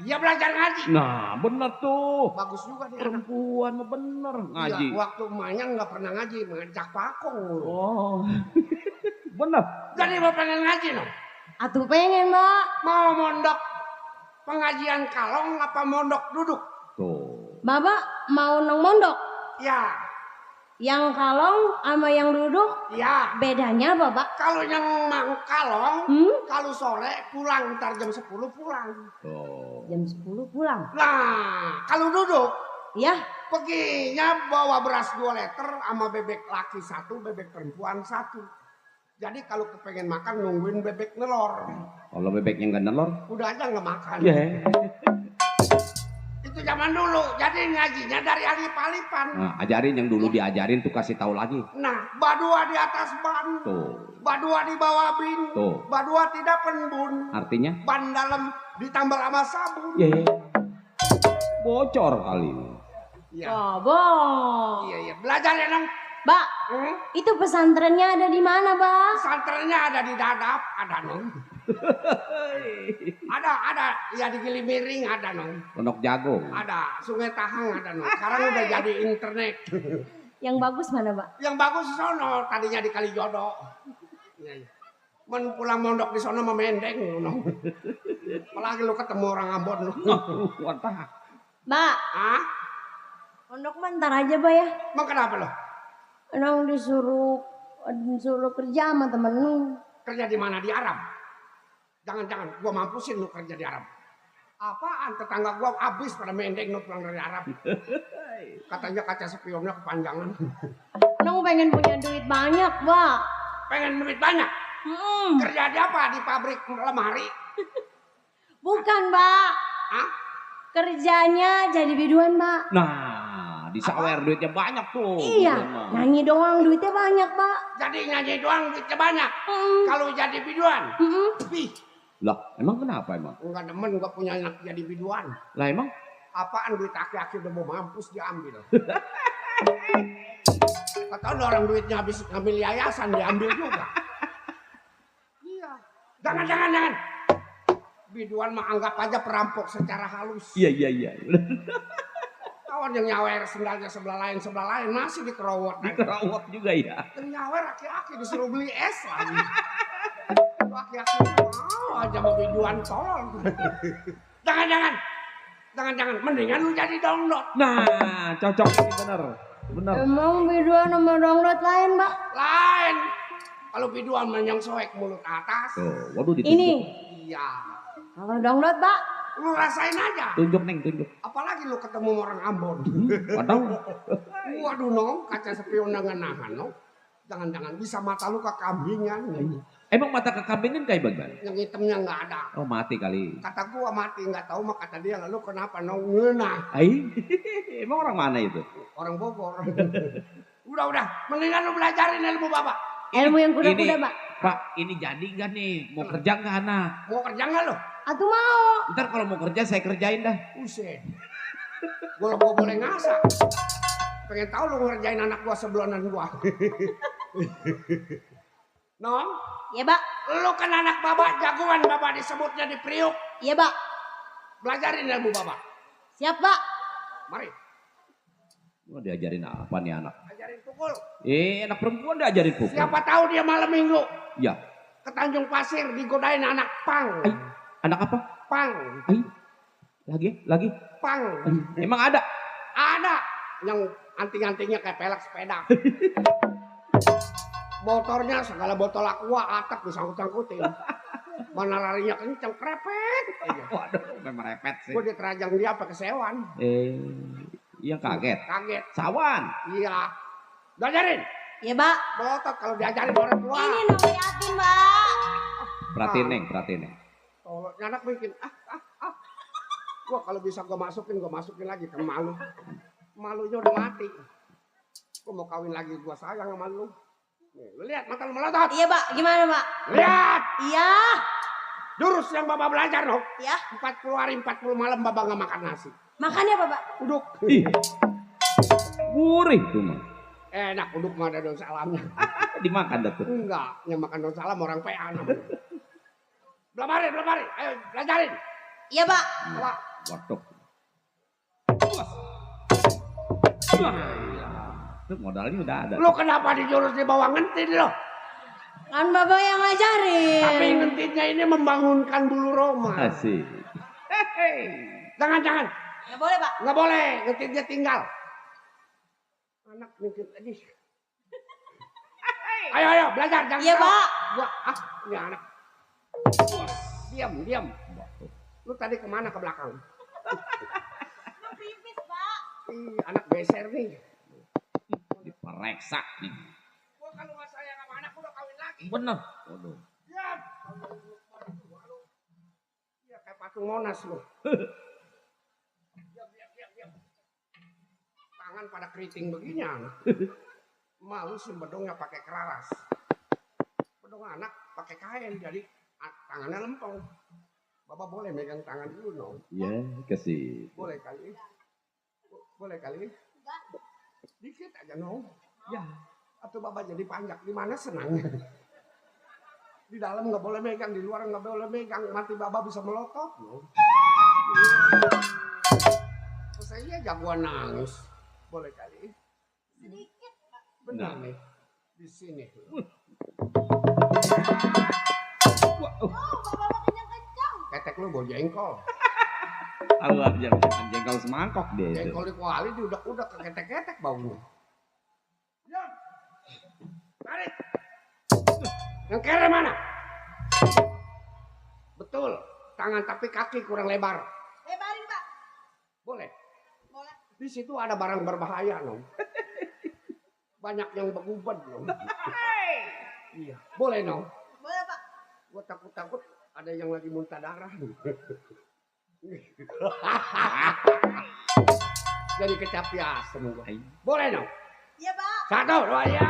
Iya belajar ngaji. Nah, bener tuh. Bagus juga dia. anak. Perempuan mah bener ngaji. Iya, waktu emaknya nggak pernah ngaji, mengajak pakong. Oh. Bener. Jadi mau pengen ngaji, Nong? Atuh pengen, Mbak. Mau mondok pengajian kalong apa mondok duduk? Tuh. Bapak mau nong mondok. Ya, Yang kalong sama yang duduk ya. bedanya apa, Pak? Kalau yang mau kalong, kalau sore pulang, ntar jam 10 pulang. Tuh. Jam 10 pulang. Nah, kalau duduk, Ya, perginya bawa beras 2 liter sama bebek laki 1, bebek perempuan 1. Jadi kalau kepengen makan nungguin bebek nelor. Kalau bebeknya nggak nelor, Udah aja nggak makan. ya. Itu zaman dulu. Jadi ngajinya dari alip-alipan. Nah, ajarin yang dulu diajarin tuh kasih tahu lagi. Nah, badua di atas ban. Tuh. Badua di bawah bin. Tuh. Badua tidak penbun. Artinya? Ban dalam ditambal sama sabun. Ya. Bocor kali ini. Iya. Bobong. Iya. Belajar ya, Nong. Mbak, Hmm? itu pesantrennya ada di mana, Mbak? Pesantrennya ada di Dadap, ada, Nong. Ada. Ya di Gilimiring ada, Nong. Pondok Jagung. Ada. Sungai Tahang ada, Nong. Sekarang udah jadi internet. Yang bagus mana, Mbak? Yang bagus di sono, tadinya di Kalijodo. Iya. Men pulang mondok di sono memendeng, Nong. Apalagi lu ketemu orang Ambon, lu. Wantah. Mbak, Ah? pondok bentar aja, Mbak ya. Emang kenapa lo? Nong disuruh kerja sama temen Nong. Kerja di mana? Di Arab. Jangan-jangan gua mampusin lu kerja di Arab. Apaan? Tetangga gua habis pada mendeng lu pulang dari Arab. Katanya kaca spionnya kepanjangan. Nong pengen punya duit banyak, Pak. Pengen duit banyak? Kerja di apa? Di pabrik lemari? Bukan, Pak. Hah? Kerjanya jadi biduan, Pak. Nah, di sawer duitnya banyak tuh. Iya, nyanyi doang duitnya banyak, Pak. Jadi nyanyi doang duitnya banyak. Kalau jadi biduan? Wih, Lah, emang kenapa emang? enggak demen gua punya anak jadi biduan. Lah emang? Apaan duit aki-aki udah mau mampus diambil. Kata orang duitnya habis ngambil yayasan diambil juga. Iya. Jangan. Biduan mah anggap aja perampok secara halus. Iya. Kawan yang nyawer sendalnya sebelah lain masih dikerowot. Dikerawat juga ya. Yang nyawer aki-aki disuruh beli es lagi. Itu aki-aki mau aja mau biduan tolol. Jangan. Mendingan lu jadi dongdot. Nah, cocok ini bener. Emang biduan sama dongdot lain, Pak? Lain. Kalau biduan yang soek mulut atas. Tuh, waduh ditunjuk. Ini. Iya. Kalau dongdot, Pak? Lu rasain aja. Tunjuk Neng, tunjuk. Apalagi lu ketemu orang Ambon. Waduh Nong, kaca spion nahan Nong. Jangan bisa mata lu kekambingan. Emang mata kekambingan kayak bagaimana? Yang hitamnya nggak ada. Oh mati kali. Kata gua mati, nggak tahu mah kata dia. Lalu kenapa Nong ngenah? Emang orang mana itu? Orang Bogor. Udah. Mendingan lu belajarin ilmu Bapak. Ilmu yang kuda-kuda, Pak. Pak, ini jadi nggak nih? Mau kerja nggak anak? Mau kerja nggak lo? Atuh mau. Ntar kalau mau kerja saya kerjain dah. Buset. Gua boleh ngasak. Pengen tahu lu ngerjain anak gua sebelanan gua. Nong? Iya, Pak. Lu kan anak Bapak, jagoan Bapak disebutnya di Priuk. Iya, Pak. Belajarin ilmu Bapak. Siap, Pak. Mari. Mau diajarin apa nih anak? Ajarin pukul. Anak perempuan diajarin pukul. Siapa tahu dia malam minggu Ya. ke Tanjung Pasir digodain anak pang. Anak apa? Pang. Lagi? Pang. Emang ada? Ada yang anting-antingnya kayak pelek sepeda. Motornya segala botol aqua atap disangkut-sangkutin. Mana larinya kenceng, krepet aja. Waduh, memang repet sih. Gue diterajang dia pakai sewan. Iya kaget. Kaget. Sawan. Iya. Belajarin. Iya, Pak. Melotot kalau diajarin orang tua. Ini Nong liatin, Pak. Perhatiin Neng. Tolong anak bikin. Gua kalau bisa gua masukin lagi ke malu. Malunya udah mati. Gua mau kawin lagi, gua sayang sama lu. Nih, lu lihat mata lu melotot. Iya, Pak. Gimana, Pak? Lihat. Iya. Jurus yang Bapak belajar, no. Iya. 40 hari 40 malam Bapak nggak makan nasi. Makannya apa, Pak? Uduk. Gurih tuh mah. Enak uduk mah ada daun salamnya. Dimakan dah tuh. Enggak, yang makan daun salam orang PA namanya. Belum hari. Ayo belajarin. Iya, Pak. Pak. Waduh. Itu modalnya udah ada. Lu kenapa dijurus di bawah ngentin lo? Kan Bapak yang ngajarin. Tapi ngentinnya ini membangunkan bulu Roma. Asik. Jangan. Nggak boleh, Pak. Nggak boleh, ngentinnya tinggal. Anak ngintip tadi. Ayo belajar. Jangan Iya, tahu. Pak. Ini anak. Diam. Lu tadi kemana ke belakang? Mau pipis, Pak. Ih, anak geser nih. Dipereksa nih. Gua kalau nggak sayang sama anak udah kawin lagi. Bener. Waduh. Diam. Iya kayak patung Monas lu. Diam. Tangan pada keriting begini anak. Malu sih bedongnya pakai keraras. Bedong anak pakai kain jadi tangannya lempeng. Bapak boleh megang tangan dulu dong. Iya, kasih. Boleh kali. Dikit aja dong. Ya. Atau Bapak jadi panjang. Di mana senangnya? Di dalam nggak boleh megang, di luar nggak boleh megang. Nanti Bapak bisa melotot. Saya jagoan nangis. Boleh kali. Sedikit, Pak. Benar nih. Di sini. Oh, Bapak kencang-kencang. Ketek lu bawa jengkol. Allah jangan jengkol semangkok deh. Jengkol di kuali diudak-udak ke ketek-ketek baunya. Diam. Tarik. Yang kere mana? Betul. Tangan tapi kaki kurang lebar. Lebarin, Pak. Boleh. Boleh. Di situ ada barang berbahaya, Nong. Banyak yang beguban, Nong. Iya. Boleh, Nong. Boleh, Pak. Gue takut-takut ada yang lagi muntah darah. Jadi kecapian semua. Boleh, Nong. Iya, Pak. 1, 2, ya.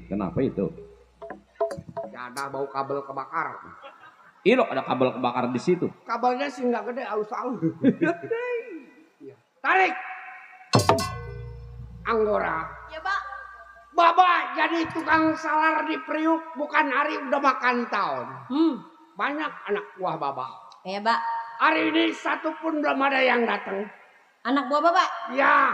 Kenapa itu? Ada bau kabel kebakar. Ilo ada kabel kebakar di situ. Kabelnya sih nggak gede, halus-halus. Iya. Tarik. Anggora. Iya, Pak. Baba jadi tukang salar di Priuk bukan hari udah makan tahun. Banyak anak buah Baba. Iya, Pak. Hari ini satu pun belum ada yang datang. Anak buah Bapak? Ya,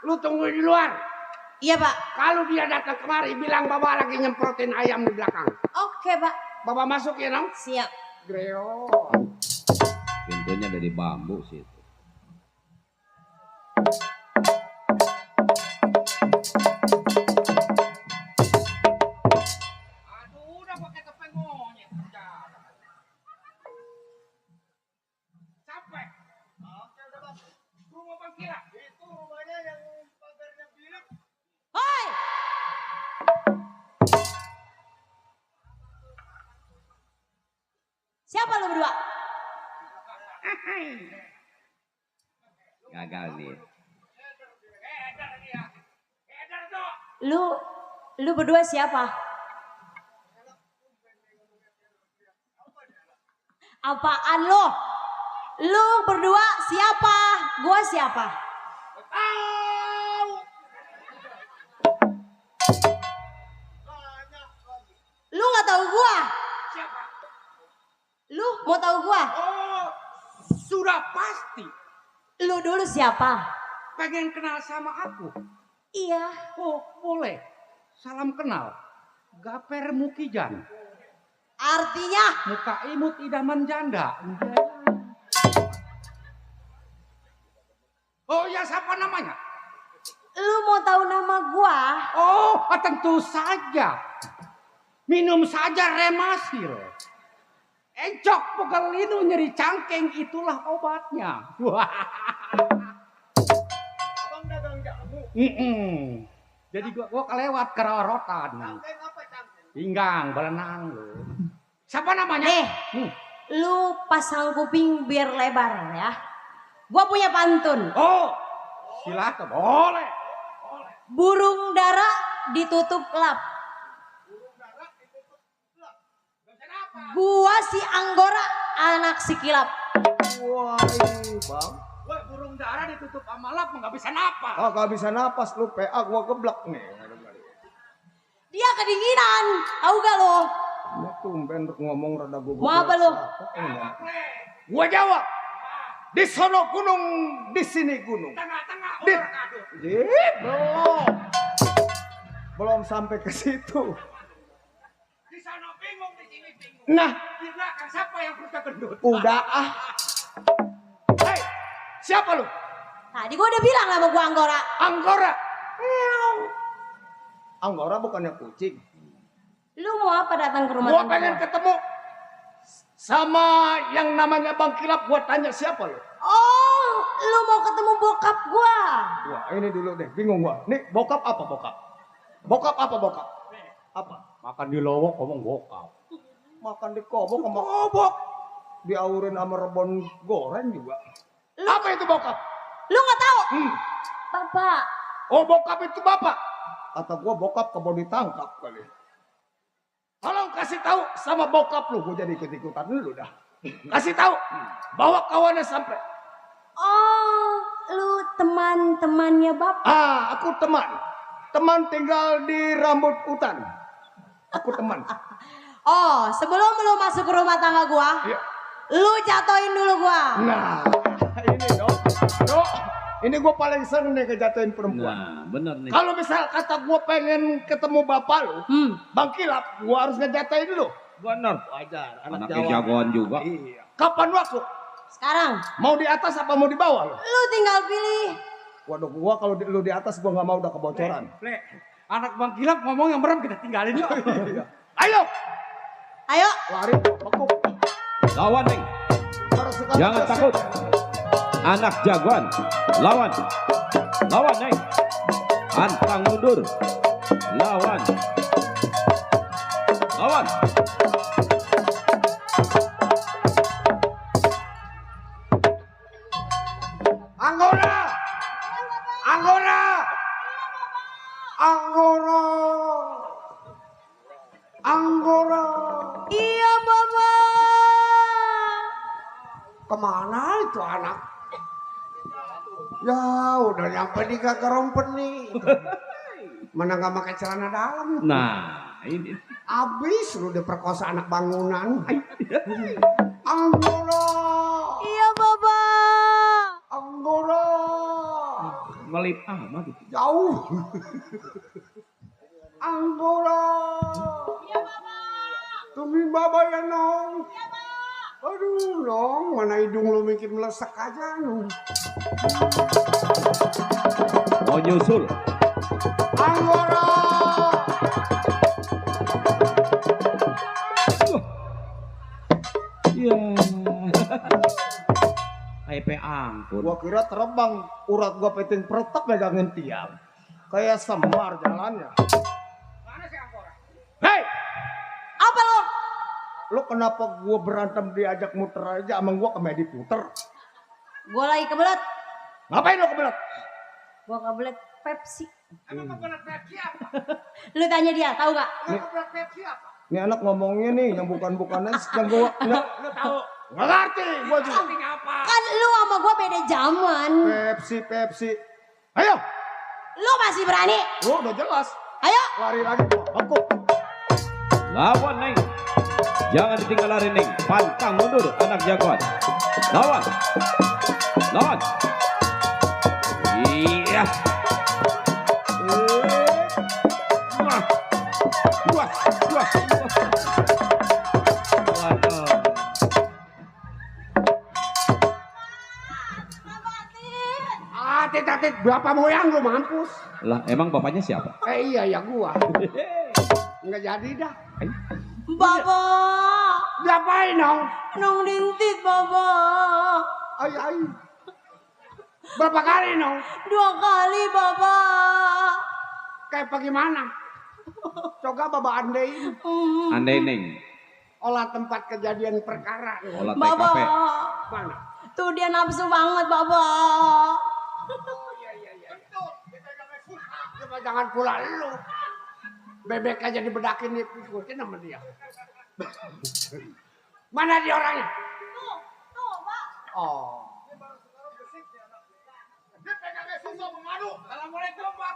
lu tunggu di luar. Iya, Pak. Kalau dia datang kemari bilang Baba lagi nyemprotin ayam di belakang. Oke, Pak. Baba masuk ya, Nong? Siap. Greo. Pintunya dari bambu situ. Aduh, udah pakai topeng monyet. Sampai. Oke, udah Bang. Rumah Bang Kira. Itu rumahnya yang pagarnya bilik. Hoi! Siapa lu berdua? Gagal nih. Lu berdua siapa? Apaan lo? Lu berdua siapa? Gua siapa? Tahu. Lu nggak tahu gua? Siapa? Lu mau tahu gua? Oh, sudah pasti. Lu dulu siapa? Pengen kenal sama aku. Iya. Oh, boleh. Salam kenal. Gaper Mukijan. Artinya? Muka imut idaman janda. Oh ya, siapa namanya? Lu mau tahu nama gua? Oh, tentu saja. Minum saja Remasil. Encok pegel linu nyeri cangkeng itulah obatnya. Wah. Abang dagang jamu. Jadi gua kelewat kerorotan. Cangkeng apa cangkeng? Pinggang, berenang lu. Siapa namanya? Lu pasang kuping biar lebar ya. Gua punya pantun. Oh, silakan. Boleh. Burung dara ditutup lap. Gua si Anggora anak si Kilap. Wah, Bang. Woi, burung dara ditutup sama lap nggak bisa napas. Ah, gak bisa napas lu PA gua geblak nih. Dia kedinginan, tahu gak lo? Ya tumben ngomong rada gugup. Mau apa lu? Gua jawab. Di sono gunung, di sini gunung. Tengah-tengah Dit. orang aduh. Belum. Belum sampai ke situ. Di sana bingung, di sini bingung. Nah, Di belakang siapa yang perutnya gendut? udah ah. Hei, siapa lu? Tadi gua udah bilang sama gua Anggora. Anggora. Anggora bukannya kucing. Lu mau apa datang ke rumah Gua tante pengen gua? ketemu sama yang namanya Bang Kilap. Gua tanya siapa lu? Oh, lu mau ketemu bokap gua? Wah, ini dulu deh, bingung gua. Nih, bokap apa bokap? Bokap apa bokap? Apa? Makan di lowok ngomong bokap. Makan di kobok sama Bokap. diaurin sama rebon goreng juga. Apa itu bokap? Lu nggak tahu? Bapak. Oh, bokap itu bapak. Atau gua bokap kebon ditangkap kali. Tolong kasih tahu sama bokap lu. Gua jadi ikut-ikutan dulu dah. Kasih tahu. Bawa kawannya sampai. Oh, lu teman-temannya bapak. Ah, aku teman. Teman tinggal di rambut hutan. Aku teman. Oh, sebelum lu masuk ke rumah tangga gua, Iya. lu jatoin dulu gua. Nah, ini dong. Dok, ini gua paling seneng nih kejatuhin perempuan. Nah, bener nih. Kalau misal kata gua pengen ketemu bapak lu, Bang Kilap, gua harus ngejatahin dulu. Bener. Wajar, Anaknya jagoan juga. Iya. Kapan waktu? Sekarang, Mau di atas apa mau di bawah lu? lu tinggal pilih. Waduh, gua kalau lu di atas gua nggak mau udah kebocoran. Anak Bang Kilap ngomong yang merem kita tinggalin yuk. Ayo. Ayo. Lari, bekuk. Lawan Neng. Bersekali Jangan kasih. takut. Anak jagoan. Lawan. Lawan Neng. Pantang mundur. Lawan. Lawan. Anggora. Anggora. Anggora. Anggora. Iya Bapak. Kemana itu anak? Ya udah nyampe di Kakarompet nih. Mana nggak pakai celana dalam? Nah, ini. Abis lu diperkosa anak bangunan. Anggora. Iya Bapak. Anggora. Ngelit amat itu. Jauh. Anggora. Iya Bapak. Tumi baba ya nong. Aduh nong, mana hidung lu bikin melesek aja nong. Mau nyusul. Anggora. Iya. IP ampun. Gua kira terbang, urat gua peting peretak megangin tiang. Kayak semar jalannya. Hei, Apa lo? lu kenapa gua berantem diajak muter aja sama gua ke Medi puter? Gue lagi kebelet. Ngapain lu kebelet? Gue kebelet Pepsi. Lu tanya dia, tahu gak? Ini anak ngomongnya nih yang bukan-bukannya yang gua Lu tahu nggak ngerti gua juga. artinya apa? Kan lu sama gue beda zaman. Pepsi. Ayo, Lu masih berani? lu udah jelas. Ayo. Lari lagi gua, bekuk. Lawan Neng. Jangan ditinggal lari Neng. Pantang mundur anak jagoan. Lawan. Lawan. Iya. Wah. Wah. Wah. Waduh. Atit, berapa moyang lu mampus? Lah, emang bapaknya siapa? Iya ya gua. Nggak jadi dah. Bapak. Diapain dong? Nong dintit Bapak. Ayo. Berapa kali dong? 2 kali Bapak. Kayak bagaimana? Coba Bapak andein. Andai Neng. Olah tempat kejadian perkara. Olah TKP. Bapak. Mana? Tuh dia nafsu banget Bapak. Coba jangan pula lu. Bebek aja dibedakin diikutin sama dia. Mana dia orangnya? Tuh Pak. Oh. Assalamualaikum Pak.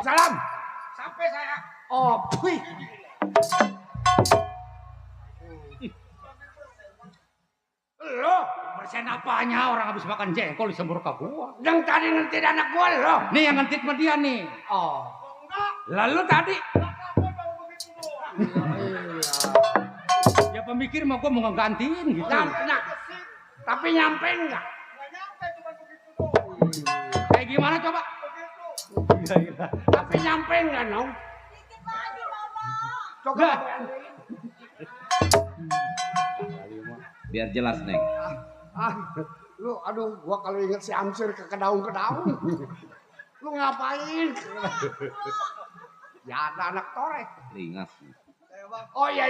Salam. Sampai saya. Oh, puy. Lo, Bersihin apanya orang habis makan jengkol disembur ke gua. yang tadi ngentit anak gua lo. Nih yang ngentit sama dia nih. Oh. Lalu tadi. Ya pemikir mah gua mau ngegantiin gitu. Nah, tapi nyampe enggak? Kayak gimana coba? Tapi nyampe enggak, Nong? Coba. Biar jelas Neng. Lu aduh, gua kalau inget si Amsir ke kedaung-kedaung. Lu ngapain? Ya ada anak torek. Ringas. Oh iya.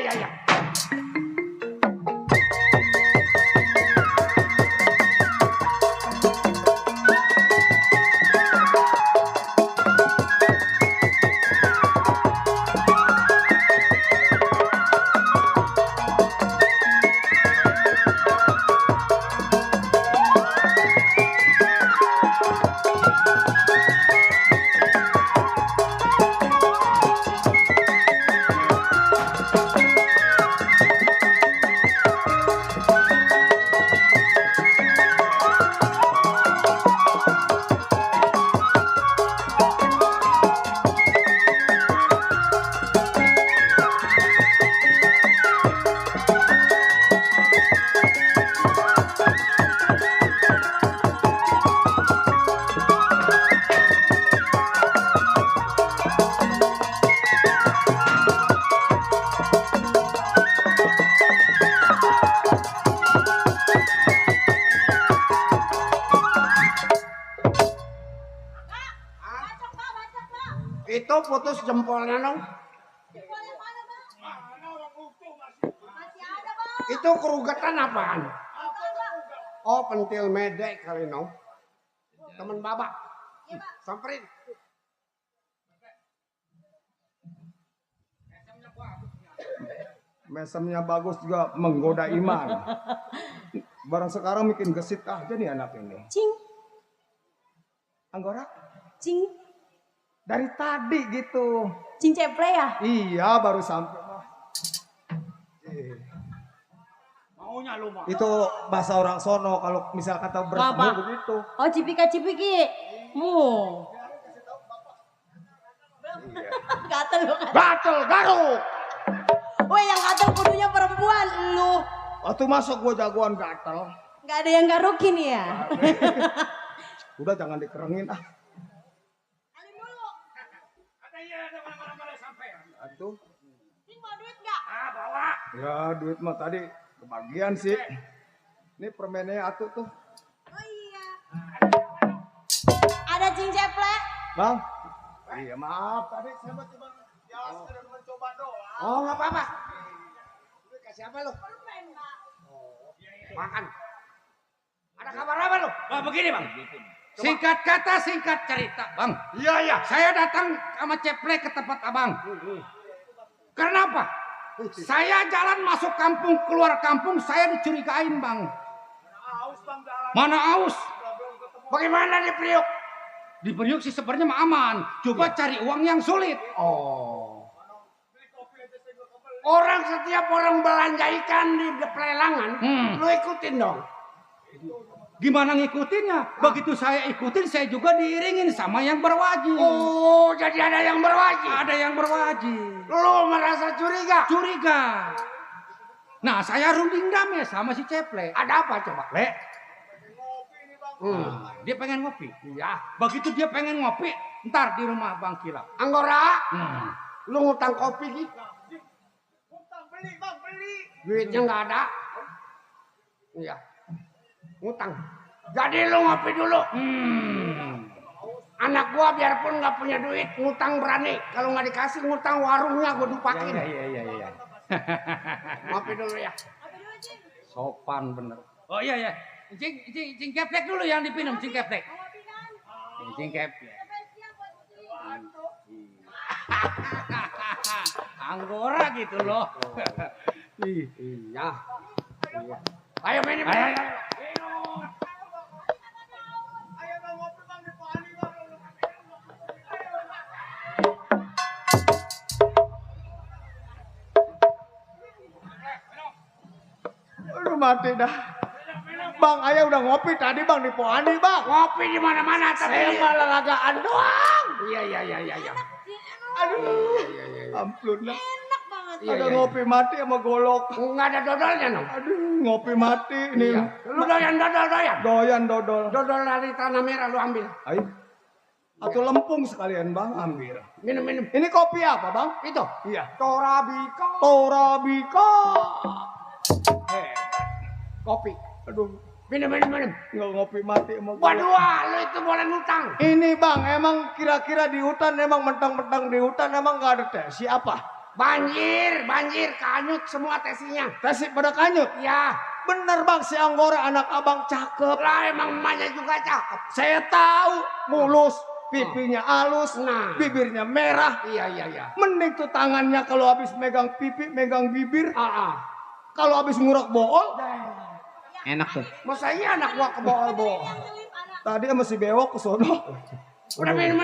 putus jempolnya dong. Itu kerugetan apaan? Oh, pentil medek kali nong. Temen babak. Samperin. Mesemnya bagus juga menggoda iman. Barang sekarang bikin gesit aja nih anak ini. Cing, Anggora? cing, Dari tadi gitu. cing ceple ya? Iya, baru sampai. Maunya lu mah. Itu bahasa orang sono kalau misal kata bertemu Bapak. begitu. Oh, cipika-cipiki. Gatel lu kan. Gatel garuk. Woi, yang gatel kudunya perempuan lu. Waktu masuk gua jagoan gatel. Nggak ada yang garukin ya? Udah jangan dikerengin ah. Aduh. Cing mau duit nggak? Ya duit mah tadi kebagian sih. Ini permennya atuh tuh. Oh iya. Ada cing ceple? Bang. Iya maaf tadi saya mah cuma ya sekedar mencoba doang. Oh, nggak apa-apa. Lu kasih apa lu? Makan. Ada kabar apa lu? Begini bang. Singkat kata, singkat cerita bang. Iya, iya. Saya datang sama ceple ke tempat abang. Karena apa? Saya jalan masuk kampung, keluar kampung, saya dicurigain bang. Mana aus? Bagaimana di Priuk? Di Priuk sih sebenarnya mah aman. Coba cari uang yang sulit. Oh. Orang setiap orang belanja ikan di pelelangan, lu ikutin dong. Gimana ngikutinnya? Begitu saya ikutin, saya juga diiringin sama yang berwajib. Oh, jadi ada yang berwajib. Ada yang berwajib. Lu merasa curiga? Curiga. Nah, saya runding damai sama si ceple. Ada apa coba? Le. Dia pengen ngopi. Iya. Begitu dia pengen ngopi, ntar di rumah Bang Kila. Anggora, lu ngutang kopi gitu? Beli bang beli. Duitnya nggak ada. Iya. Ngutang. Jadi lu ngopi dulu. Anak gua biarpun nggak punya duit, ngutang berani. Kalau nggak dikasih ngutang warungnya gua dupakin. Iya. Ngopi dulu ya. Sopan bener. Oh iya. Cing keplek dulu yang dipinum, cing keplek. Cing keplek. Anggora gitu loh. Iya. Ayo minum. Ayo. Aduh mati dah. Bang, ayah udah ngopi tadi bang di Poani bang. Ngopi di mana-mana Saya tapi malah lagaan doang. Iya. Aduh, ampun lah. Enak banget. Ada ngopi mati sama golok. Nggak ada dodolnya dong. Aduh, ngopi mati nih. Iya. Lu doyan dodol. Doyan dodol. Dodol dari tanah merah lu ambil. Ayo. Atau lempung sekalian bang, ambil. Minum. Ini kopi apa bang? Itu. Iya. Torabika. Torabika. Kopi. Aduh, Minum. nggak ngopi mati sama golok. Waduh, lu itu boleh ngutang. Ini bang, emang kira-kira di hutan emang mentang-mentang di hutan emang nggak ada tes siapa? Banjir, kanyut semua tesinya. Tes pada kanyut. Ya, Bener bang, si Anggora anak abang cakep. lah emang emaknya juga cakep. Saya tahu, mulus, pipinya halus, Nah. bibirnya merah. Iya. Mending tuh tangannya kalau habis megang pipi, megang bibir. Ah. Kalau habis ngurek bool, Enak tuh. Masa iya anak gua kebohol-bohol. tadi sama si bewok ke sono. Udah minum.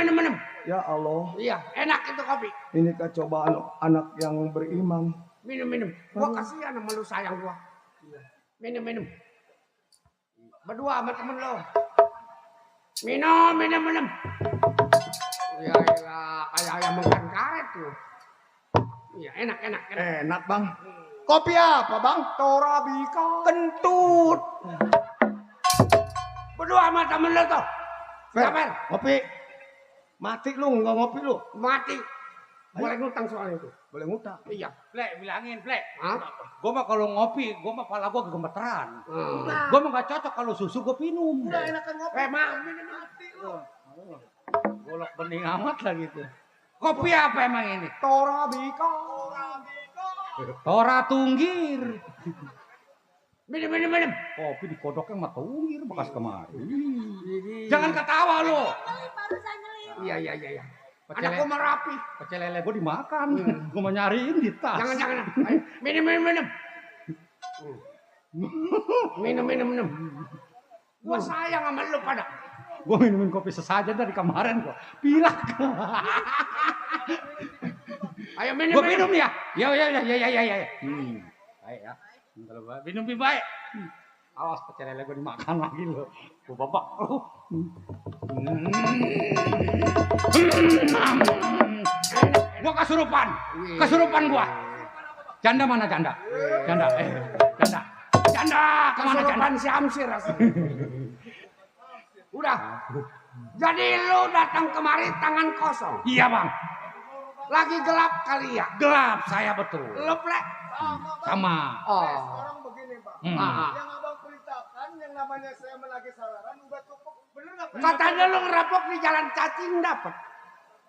Ya Allah, Iya, enak itu kopi. ini kecobaan anak yang beriman. Minum. Gua kasihan sama lu sayang gua. Minum. Berdua sama temen lo. Minum. Iya, kayak ayam makan karet tuh. Iya, enak. Enak bang. Kopi apa bang? Torabika. Kentut. Berdua sama temen lo tuh. Sabar. Kopi. Mati lu, nggak ngopi lu. Mati. Boleh ngutang soal itu. Boleh ngutang. Iya. Plek, bilangin, Plek. Hah? Gue mah kalau ngopi, gue mah pala gue gemeteran. Hmm. Gue mah gak cocok kalau susu gue minum. Udah enakan ngopi. Minum. Golok bening amat lah gitu. Kopi apa emang ini? Torabika. Tora tunggir. Minum. Kopi dikodoknya sama tunggir bekas kemarin. Jangan ketawa lo. Iya. Anakku merapi. Pecel lele gue dimakan. Gue mau nyariin di tas. Jangan. Ayo, minum. Minum. Gua sayang sama lu pada. Gue minumin kopi sesajen dari kemarin gue. Pilak. Ayo minum. Gue minum ya. Ya. Baik ya. Kalau minum lebih baik. Awas pecel lele gue dimakan lagi lo. Gue babak. Gue kesurupan gua. Janda mana janda? Janda. Kemana janda? Si Amsir rasanya. Udah. Jadi lu datang kemari tangan kosong. Iya bang. Lagi gelap kali ya? Gelap saya betul. Lu plek. Sama. Oh. Sekarang begini Bang. Yang abang perintahkan yang namanya saya menagih salaran udah cukup. Bener nggak? Katanya lu ngerampok di jalan cacing dapat.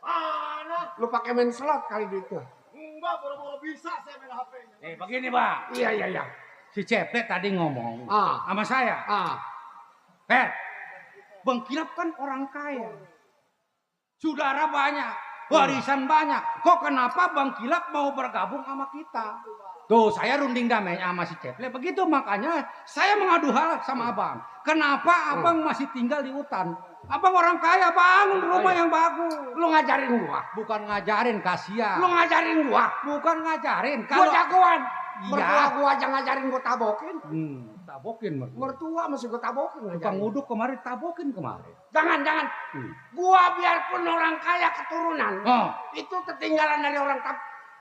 Mana? Lu pakai main slot kali gitu. Enggak, boro-boro bisa saya main HP-nya. Begini bang. Iya. Si Cepet tadi ngomong Ah. sama saya. Ah. Bang Kilap kan orang kaya. Saudara banyak. Warisan banyak. Kok kenapa Bang Kilap mau bergabung sama kita? Tuh saya runding damainya sama si Ceple. Begitu makanya saya mengadu hal sama abang. Kenapa abang masih tinggal di hutan? Abang orang kaya, bangun rumah yang bagus. Lu ngajarin gua. Bukan ngajarin, kasihan. Lu ngajarin gua. Bukan ngajarin. Gua jagoan. Iya. Mertua gua aja ngajarin gua tabokin. Tabokin mertua. Mertua masih gua tabokin. Tukang nguduk kemarin, tabokin kemarin. Jangan. Gua biarpun orang kaya keturunan. Itu ketinggalan dari orang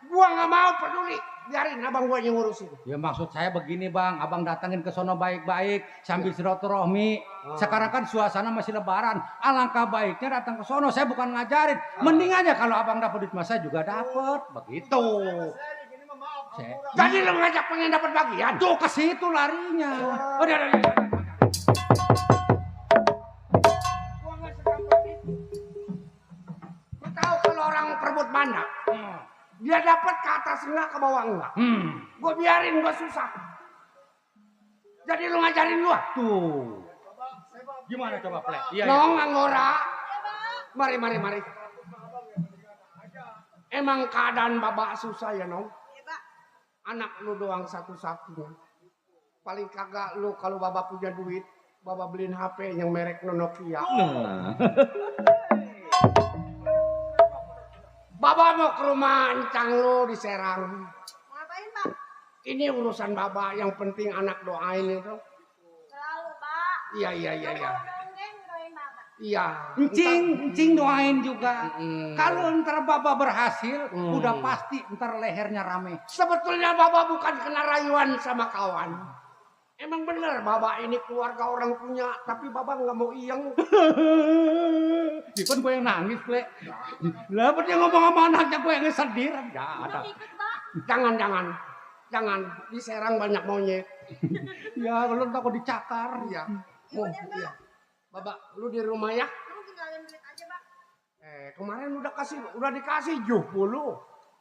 gua nggak mau peduli. Biarin abang gua yang ngurusin. Ya maksud saya begini bang, abang datangin ke sono baik-baik sambil silaturahmi. Sekarang kan suasana masih lebaran, alangkah baiknya datang ke sono. Saya bukan ngajarin, mending aja kalau abang dapat duit masa juga dapat, begitu. Jadi lu ngajak pengen dapat bagian? Tuh ke situ larinya. Udah. Gua nggak segampang itu. Lu tahu kalau orang perebut mana? Dia dapat ke atas enggak, ke bawah enggak. Gue biarin, gue susah. Jadi lu ngajarin gua. Tuh. Gimana coba play? Iya. Nong Anggora. Mari. Emang keadaan babak susah ya Nong? Anak lu doang satu-satunya. Paling kagak lu kalau babak punya duit, babak beliin HP yang merek Nokia. Baba mau ke rumah encang lu di Serang. Ngapain, Pak? Ini urusan Baba, yang penting anak doain itu. Selalu, Pak. Iya. Doain Bapak. Iya. Encing doain juga. Kalau ntar Baba berhasil, udah pasti ntar lehernya rame. Sebetulnya Baba bukan kena rayuan sama kawan. Emang bener Baba ini keluarga orang punya, tapi Baba nggak mau iyeng. Kan gue yang nangis, Ple. Lah, dia ngomong sama anaknya, gue yang sedih. Enggak ada. Jangan. Di Serang banyak monyet. Ya, belum takut dicakar. Iya. Iya. Baba, lu di rumah ya? Lu tinggalin duit aja, Pak. Kemarin udah dikasih 70.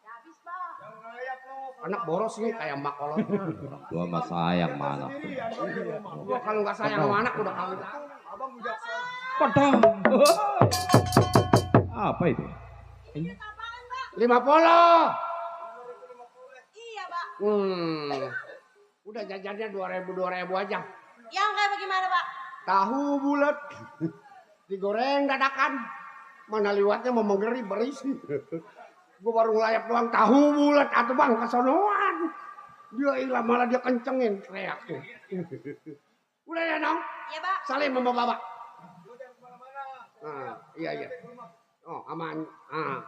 Habis, Pak. Anak boros nih kayak mak kolotnya. Gua mah sayang mana. Gua kalau nggak sayang sama anak udah kawin. Pedang. Apa itu? Duit apaan, Pak? 50. Iya, Pak. Udah jajannya 2.000 aja. Yang kayak bagaimana, Pak? Tahu bulat. Digoreng dadakan. Mana liwatnya mau menggeri berisi. Gue baru ngelayap doang tahu bulat atau bang kesonoan. Dia hilang malah dia kencengin teriak tuh. Udah ya Nong? Iya, Pak. Salim sama Bapak. Iya. Oh aman.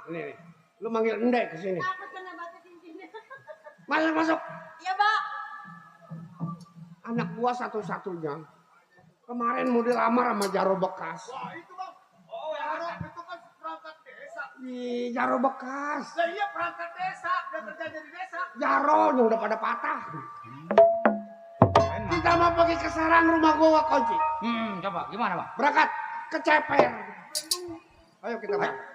Ini. Lu manggil Endek ke sini. Takut kena batu cincinnya. Masuk. Iya, Pak. Anak gua satu-satunya. Kemarin mau dilamar sama Jaro Bekas. Wah itu Bang. Oh Jaro itu kan perangkat desa. Di Jaro Bekas. Lah iya perangkat desa. Udah kerja di desa. Jaronya udah pada patah. Kita mau pergi ke Serang, rumah gua kunci. Coba gimana, Pak? Berangkat ke Ceper. Ayo kita berangkat.